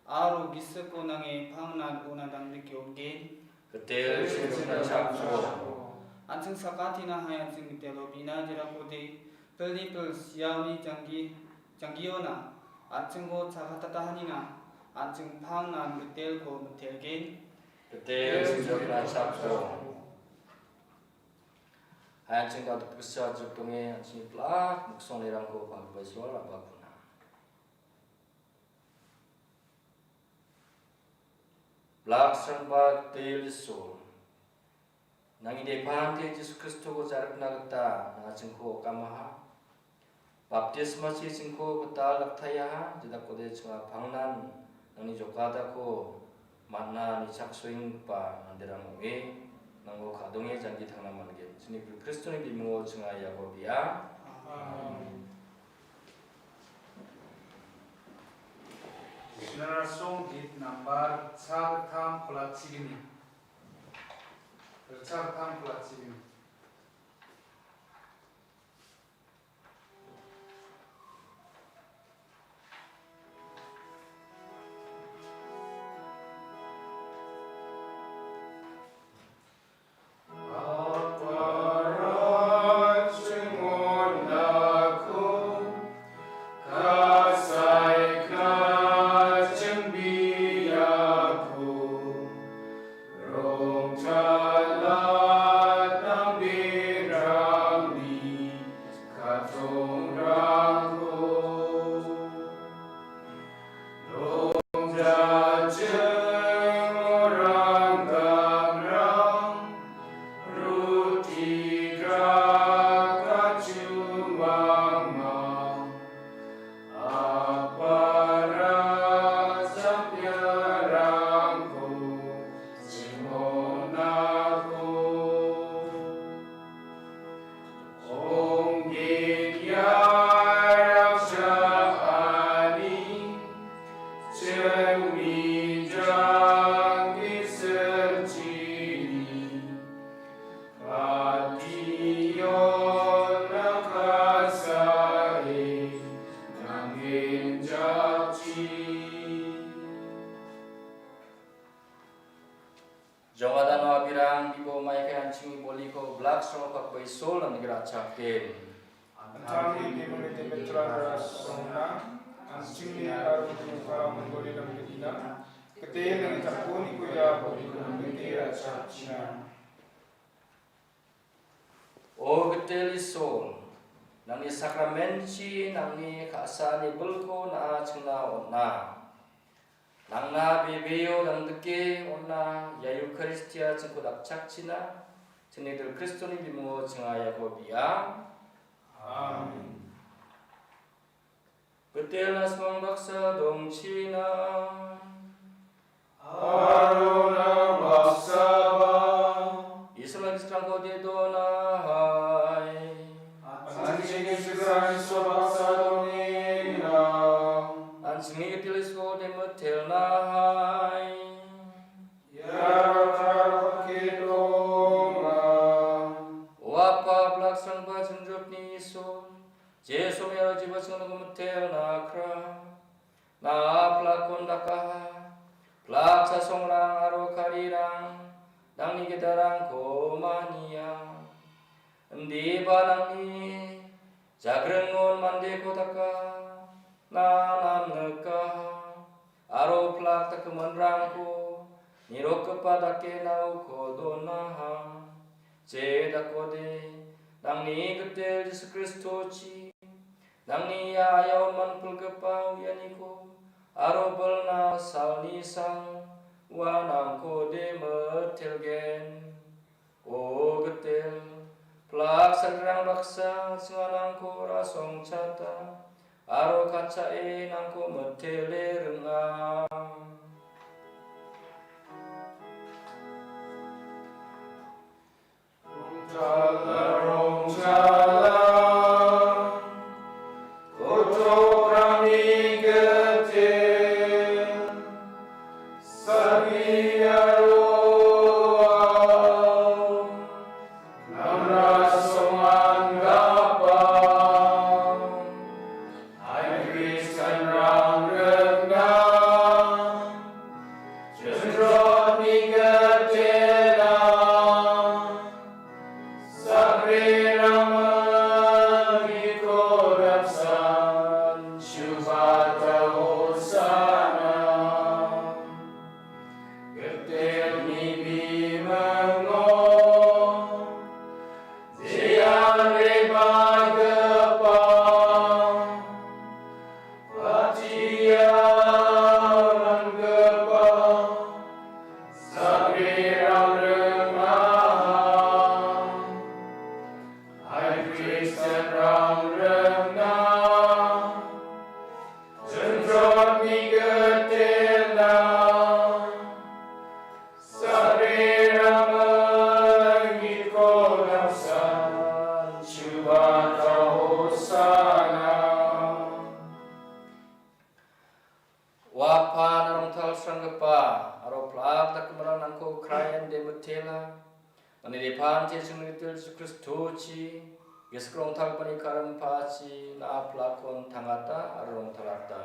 aro gisiko nange pangnan una dangdike on·gen. Gitel Isol, an·ching sakatina hai an·ching gitelo bina, jerakode pilni pil siaoni janggi, janggiona an·chingko chakatatahanina an·ching pangnan gitelko mitelgen. Gitel Isol. Hai an·ching dal·gipa jokdonge an·chingni pilak miksongrangko pagipa Isol, a·bakuna. Pilak srangba gitel Isol, nangni depante Jisu Kristoko jarikna gita nang·a chingko okamaha. Baptisma chi chingko gital daktayaha, jedakode chinga pangnan nangni jokatako man·na nichaksoenggipa manderang ong·e, nangko kadonge janggi tangna man·gen. Chini Kristoni bimungo chinga iako bia. Amen. Song git nambar cha gittam kolatchigni. Cha gittam kolatchigni. Rongtalatna berangni katongrangko longjajing orang gamrang ruti graka cumangmang. Apara sampiarangko chingonako. Ong git iarapchakani cingni jang gisilchini. Pationa ka·sae nanggen jakchi. Jongadano abirang bibo maikai an·chingni boliko blak srongpakba Isol nangni gra·chakgen. An·tangni bimungni temetra songna an·chingni aro jingpara mongoli nangni dina. Kete nangni takoniko ia boliko nangni ra·chakchina. O gitel Isol, nangni sakramenchi nangni ka·saani bilko na·a chingna on·a. Nangna bebeo dangdike on·a, ia Eukaristia chingko dakchakchina, chingni dil Kristoni bimungo chinga iako bia. Amen. Gitelna simang baksa dongchina. Aro nang baksaba. Isolna gisrangko dedonahai. An·chingni gisrang Isol baksa dongena. An·chingni gitel Isol demitelnahai. Ia rata rata kedonga. O Apa, blak srangba jingjotni Isol. Jesu mero jiba chingko mitelna kra. Na·a plak kondakaha, plak chasongrang aro karirang, nangni gitalrangko mania. Indiba nangni jagringon mandeko daka, na·a namnikaha, aro plak dakgiminrangko nirokgipa dake na·oko donaha. Jedakode, nangni gitel Jisu Kristochi, Nangni ia ayaon manpilgipa uianiko aro bilna salni sang uanangko de mitelgen. O Gitel, plak salrang baksa chinganangko rasongchata aro katchae nangko mitele ring·a. Rongtala, rongtala, kotokrangni gite, sabi aro namra songan gapa. Hai Kristianrang ringna, jendrotni gitena, sakrirang mangiko dapsan, Shubata Hosana. Gitelni bimango jean re·bagipa, patia man·gipa, sakrirang ring·aha. Hai Kristianrang ringna, jendrotni gitena, sakrirang mangiko dapsan, Shubata Hosana. Ua Apa, na rongtalsranggipa aro plak dakgiparang nangko kraien de mitela. Nangni depante chingritil Jisu Kristochi, Gisit Rongtalgipani karim pachi, na·a plakon tangata aro rongtalata.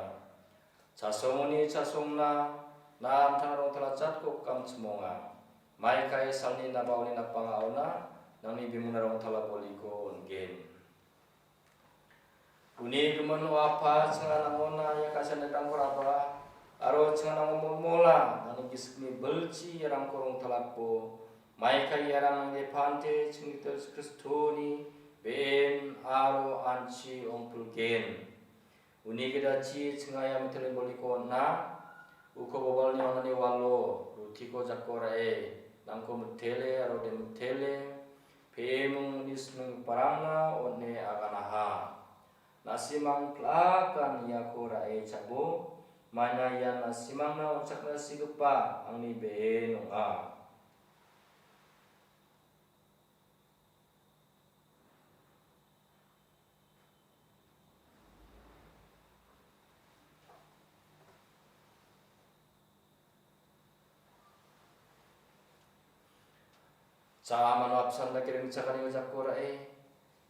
Chasongoni chasongna, na amtang rongtalachatko kamchimonga. Maikai salni nabaoni napangaona, nangni bimungna rongtala boliko on·gen. Uni gimin, o Apa, chinganangona ia ka·saanirangko raba, aro chinganango molmola, nangni gisikni bilchi iarangko rongtalakbo, maikai iarang nangni depante chingritil Jisu Kristoni be·en aro anchi ongpilgen. Uni gidachi chinga ia mitele boliko on·a, uko bobalni onani walo rutiko jako ra·e, nangko mitele aro de mitele, pe·emung uni sinenggiparangna on·e aganaha. Na·simang plakan iako ra·e chabo, maina ian na·simangna on·chakna sigipa angni be·en ong·a. Cha·a mano apsan dake ringchakaniko jako ra·e,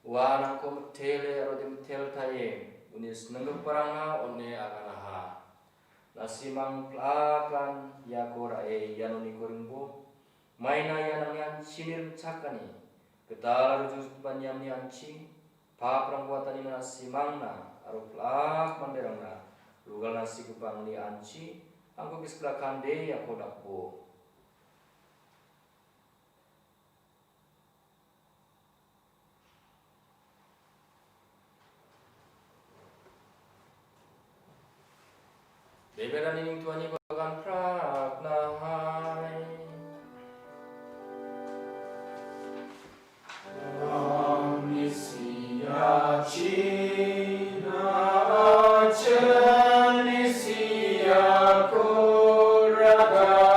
uanangko mitele aro de mitel taie, uni sinenggiparangna on·e aganaha. Na·simang plakan iako ra·e ianoniko ringbo. Maina ia nangni anchini ringchakani, gital aro jujutgipa niamni anchi, paprang watanina na·simangna aro plak manderangna rugalna sigipa angni anchi, angko gisik rakande iako dakbo. Beberani ningtuani bagan praknahai. Amnesia Cina, Acenisia Kuragala.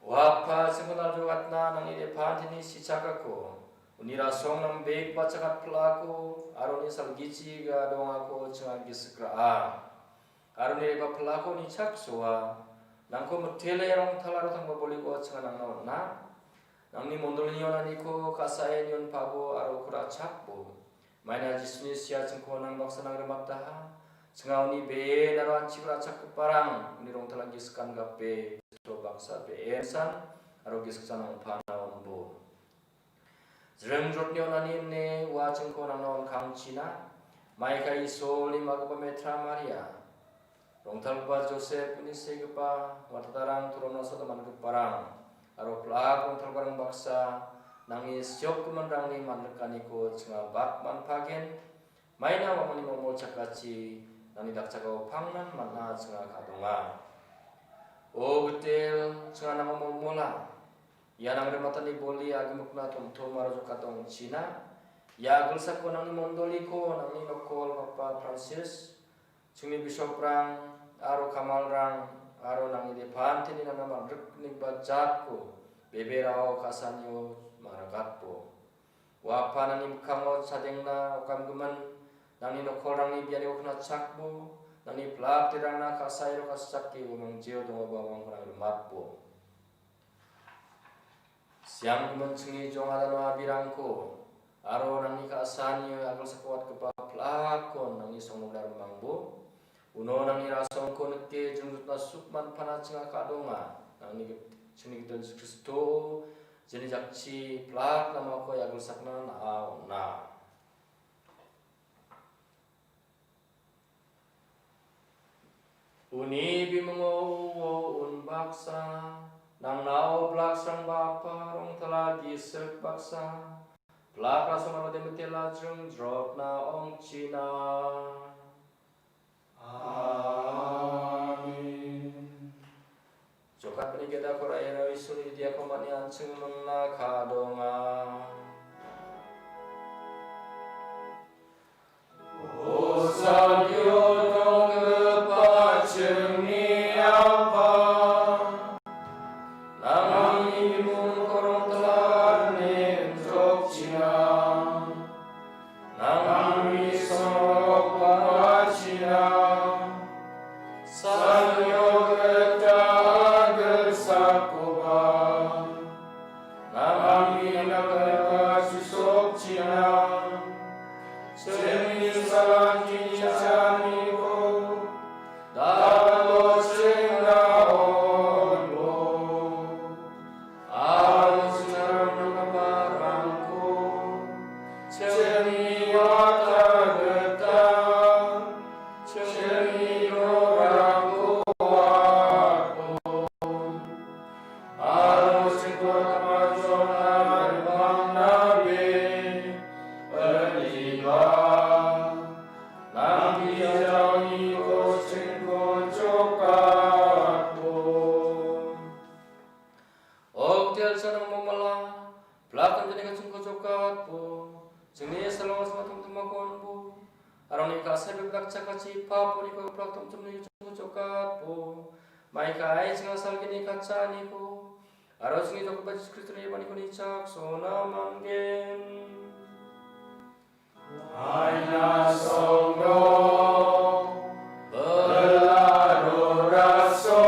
O Apa, chingona roatna nangni depanteni sichakako, uni rasong nambek bachakat pelako, aro uni salgichi ga dongako chinga gisik ra·a. Aro uni reba pelako uni chaksoa, nangko mitele rong talaro tangba boliko chinga nangna on·a. Nangni mondolni onaniko ka·sae nion pabo aro kura chakbo. Maina Jisuni sia chingko nang baksa nang rimataha. Chingaoni be·en aro an·ching ra·chakgiparang uni rongtala gisik gan gape, Kristo baksa be·en san aro gisik janang pangna on·bo. Jring jrotni on·ani ine ua chingko nangna on·kangchina, maika Isolni ma·gipa metra Maria, rongtalgipa Josep uni segipa, watatarang turomna soda man·giparang, aro plak rongtalgiparang baksa, nangni siokgiminrangni man·rikaniko chinga bak man·pagen, maina wamani mongmol chakachi, nangni dakchakao pangnan man·a chinga ka·donga. O Gitel, chinga nango molmola. Ia nangrimatani boli agimikna tomtom aro jokata ong·china. Ia agilsako nangni mondoliko, nangni nokol Papa Francis, chingni bisoprang aro kamalrang aro nangni depanteni nangna man·riknigipa jatko beberao ka·sanio maragatbo. Ua Apa nangni mikkango chadengna okamgimin, nangni nokolrangni bianiko knachakbo, nangni plak derangna ka·sairo ka·sachake uamang jeo dongoba uamangko nangrimatbo. Siamgimin chingni jong adano abirangko, aro nangni ka·sani agilsako watgipa plakkon nangni songnokna rimangbo. Uno nangni rasongko nike jringjotna suk manpana chinga ka·donga. Nangni git-, chingni gital Jesu Kristo, jeni jakchi plak namako agilsakna na·a ong·na. Uni bimungo uo unbaksa, nangnao blaksrangba apa rongtala gisik baksa, plak rasong aro demetela jringjrotna ong·china. Amen. Jokatni gedako ra·ero Isolni diako man·e an·ching mingna ka·donga. O salgio donggipa chingni Apa, nangni bimungko rongtala nikjochina. Nangni songrok ong·achina, salgio gita agilsakoba, nangni nangka chisokchina, chingni salani chaniko, Dalo chingna on·bo, aro chingna on·giparangko chingni wata gita chingni rorangko watbo. Aro chingko tamajon armang nabe, aniba, nangni jajaoniko chingko jokatbo. Ok, tial sanang mamala, plak tamjani ka chingko jokatbo. Chingni salong asma tum tumakon bo. Aroni ka·sabe plak chakachi paponiko plak tum tumni chingko jokatbo. Maikai chinga salgini kachaniko. Aro chingni jokba Jisu Kristoni yamaniko nichaksona manggen. Aina songno, belaro raso,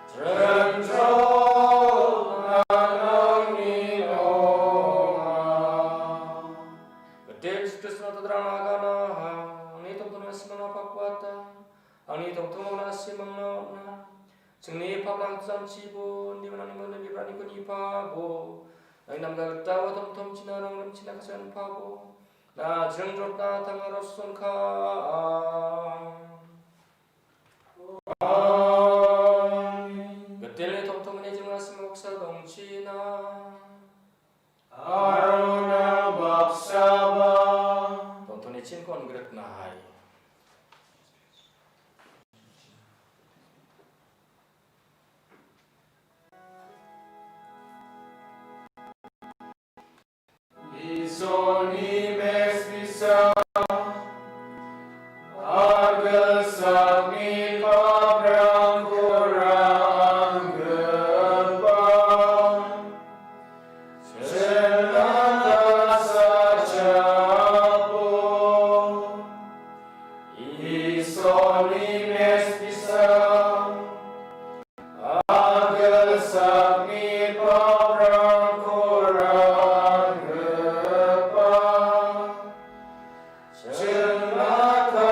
trenjo nanangni ong·a. Gede Jisu Kristo tadrang agana, angni tongtongna simangna pakuata. Angni tongtongna simangna on·a. Chingni paprang tusan chibo, indiba nangni mone bibrani kuni pabo. Nangni namga gita wa tomtom china rong rim china kasan pabo. Na jeng rotna tangaro songka. Amen. Gitelni tomtom ni jeng rasi moksa dong china. Arona baksaba. Tontoni chinkon grek nahai. Isoni mespisa. Agilsakni paprangko ra·anggipa, chinata sachapo, Isoni mespisa. Agilsakni paprangko ra·anggipa, chinata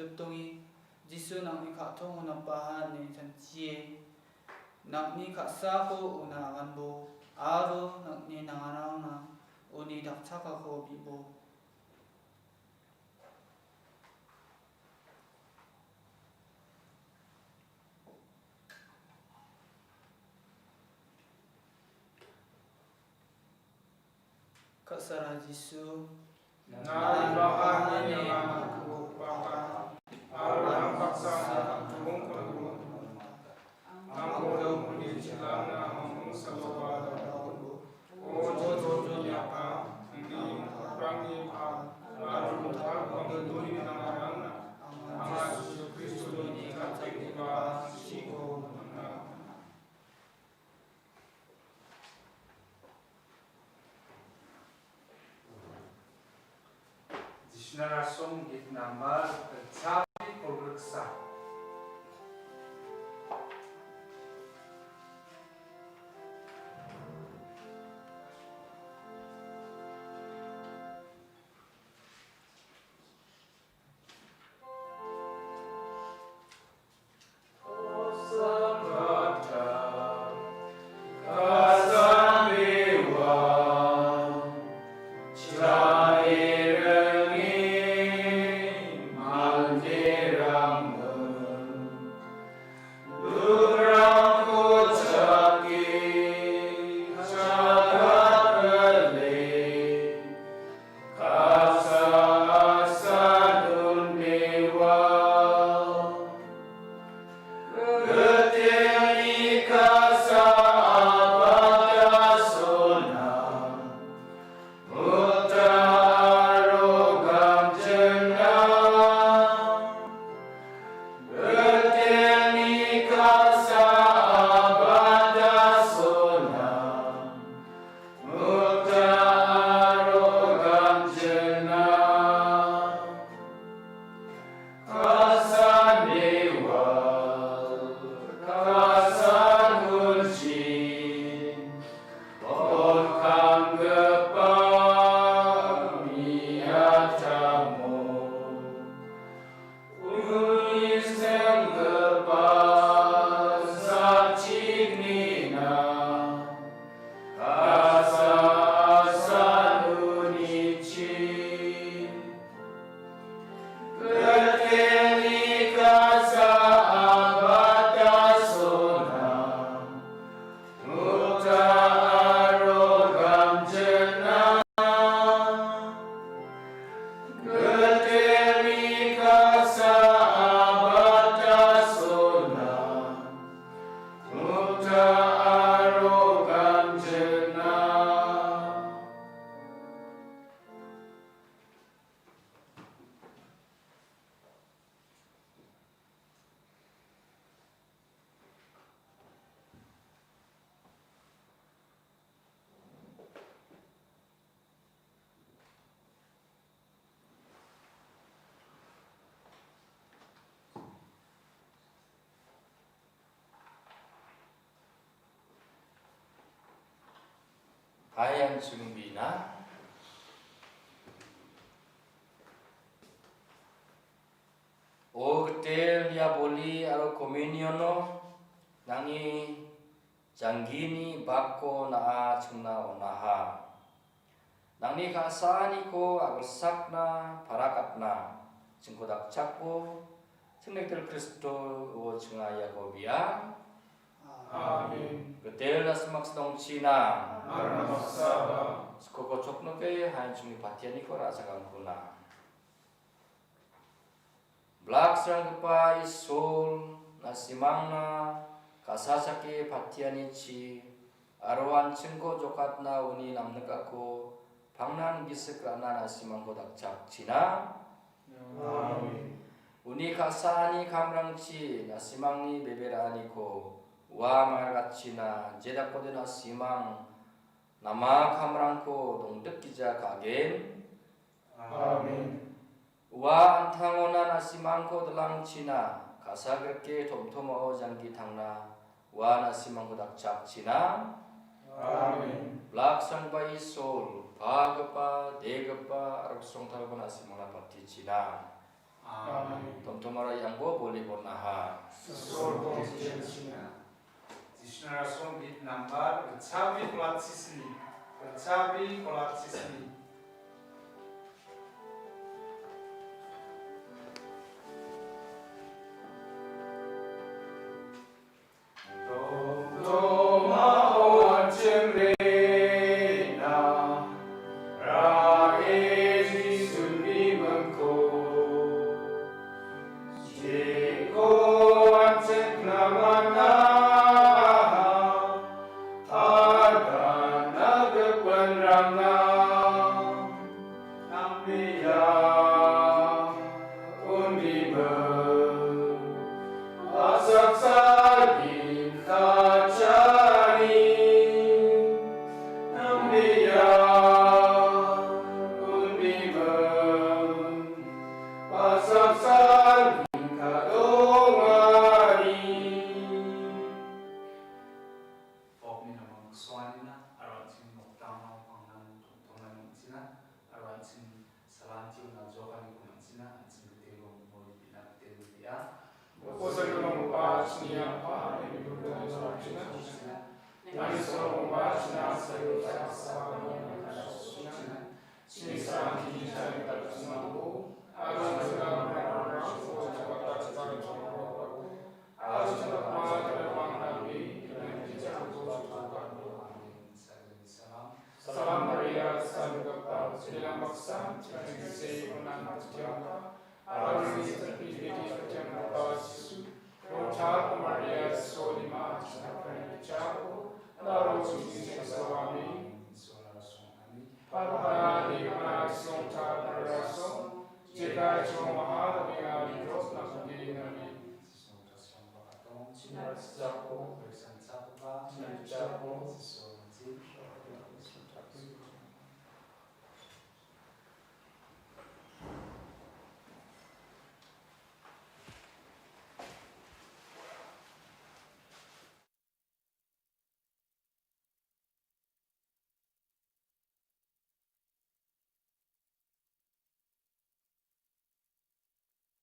silitonge, Jisu nang·ni ka·tongo napaha ine chanchie, nang·ni ka·sako una aganbo, aro nang·ni nangarangna uni dakchakako bibo. Ka·sara Jisu, nang·ni bang·a ine angko bang·a, aro nang baksa angko bang·a. Angko uni chilangna angko saloba. O Jotoni Apa, angni rangni pa, aro angko bang·a nangarangna, anga Jisu Kristoni ka·tanggipa siko nang·a. Jisna Rasong git nambar chabi kolgriksa. Aian chungbina. O gitel ia boli aro komuniono nangni janggini bakko na·a chingna on·aha. Nangni ka·saaniko agilsakna, parakatna, chingko dakchako, chingmektel Kristo uo chinga iako bia. Amen. Gitel na·simang sidongchina. Aro maksaba. Skoko choknoke hain chingni patianiko ra·chakangkuna. Blaksranggipa Isol, na·simangna ka·sachake patianichi aro an·chingko jokatna uni namnikako pangnan gisik ra·na na·simangko dakchakchina. Amen. Uni ka·saani kamrangchi na·simangni bebe ra·aniko ua mairakatchina, jedakode na·simang nama kamrangko dongdikgija ka·gen. Amen. Ua an·tangona na·simangko dilangchina, ka·sa grike tomtomao janggi tangna, ua na·simangko dakchakchina. Amen. Blaksrangba Isol, pagipa, degipa, aro srongtalgipa na·simangna patichina. Amen. Tomtomara iangko boli bon·aha. Isol bongchina. Jisna rasong bit nambar, ritchabi kolatchisni, ritchabi kolatchisni.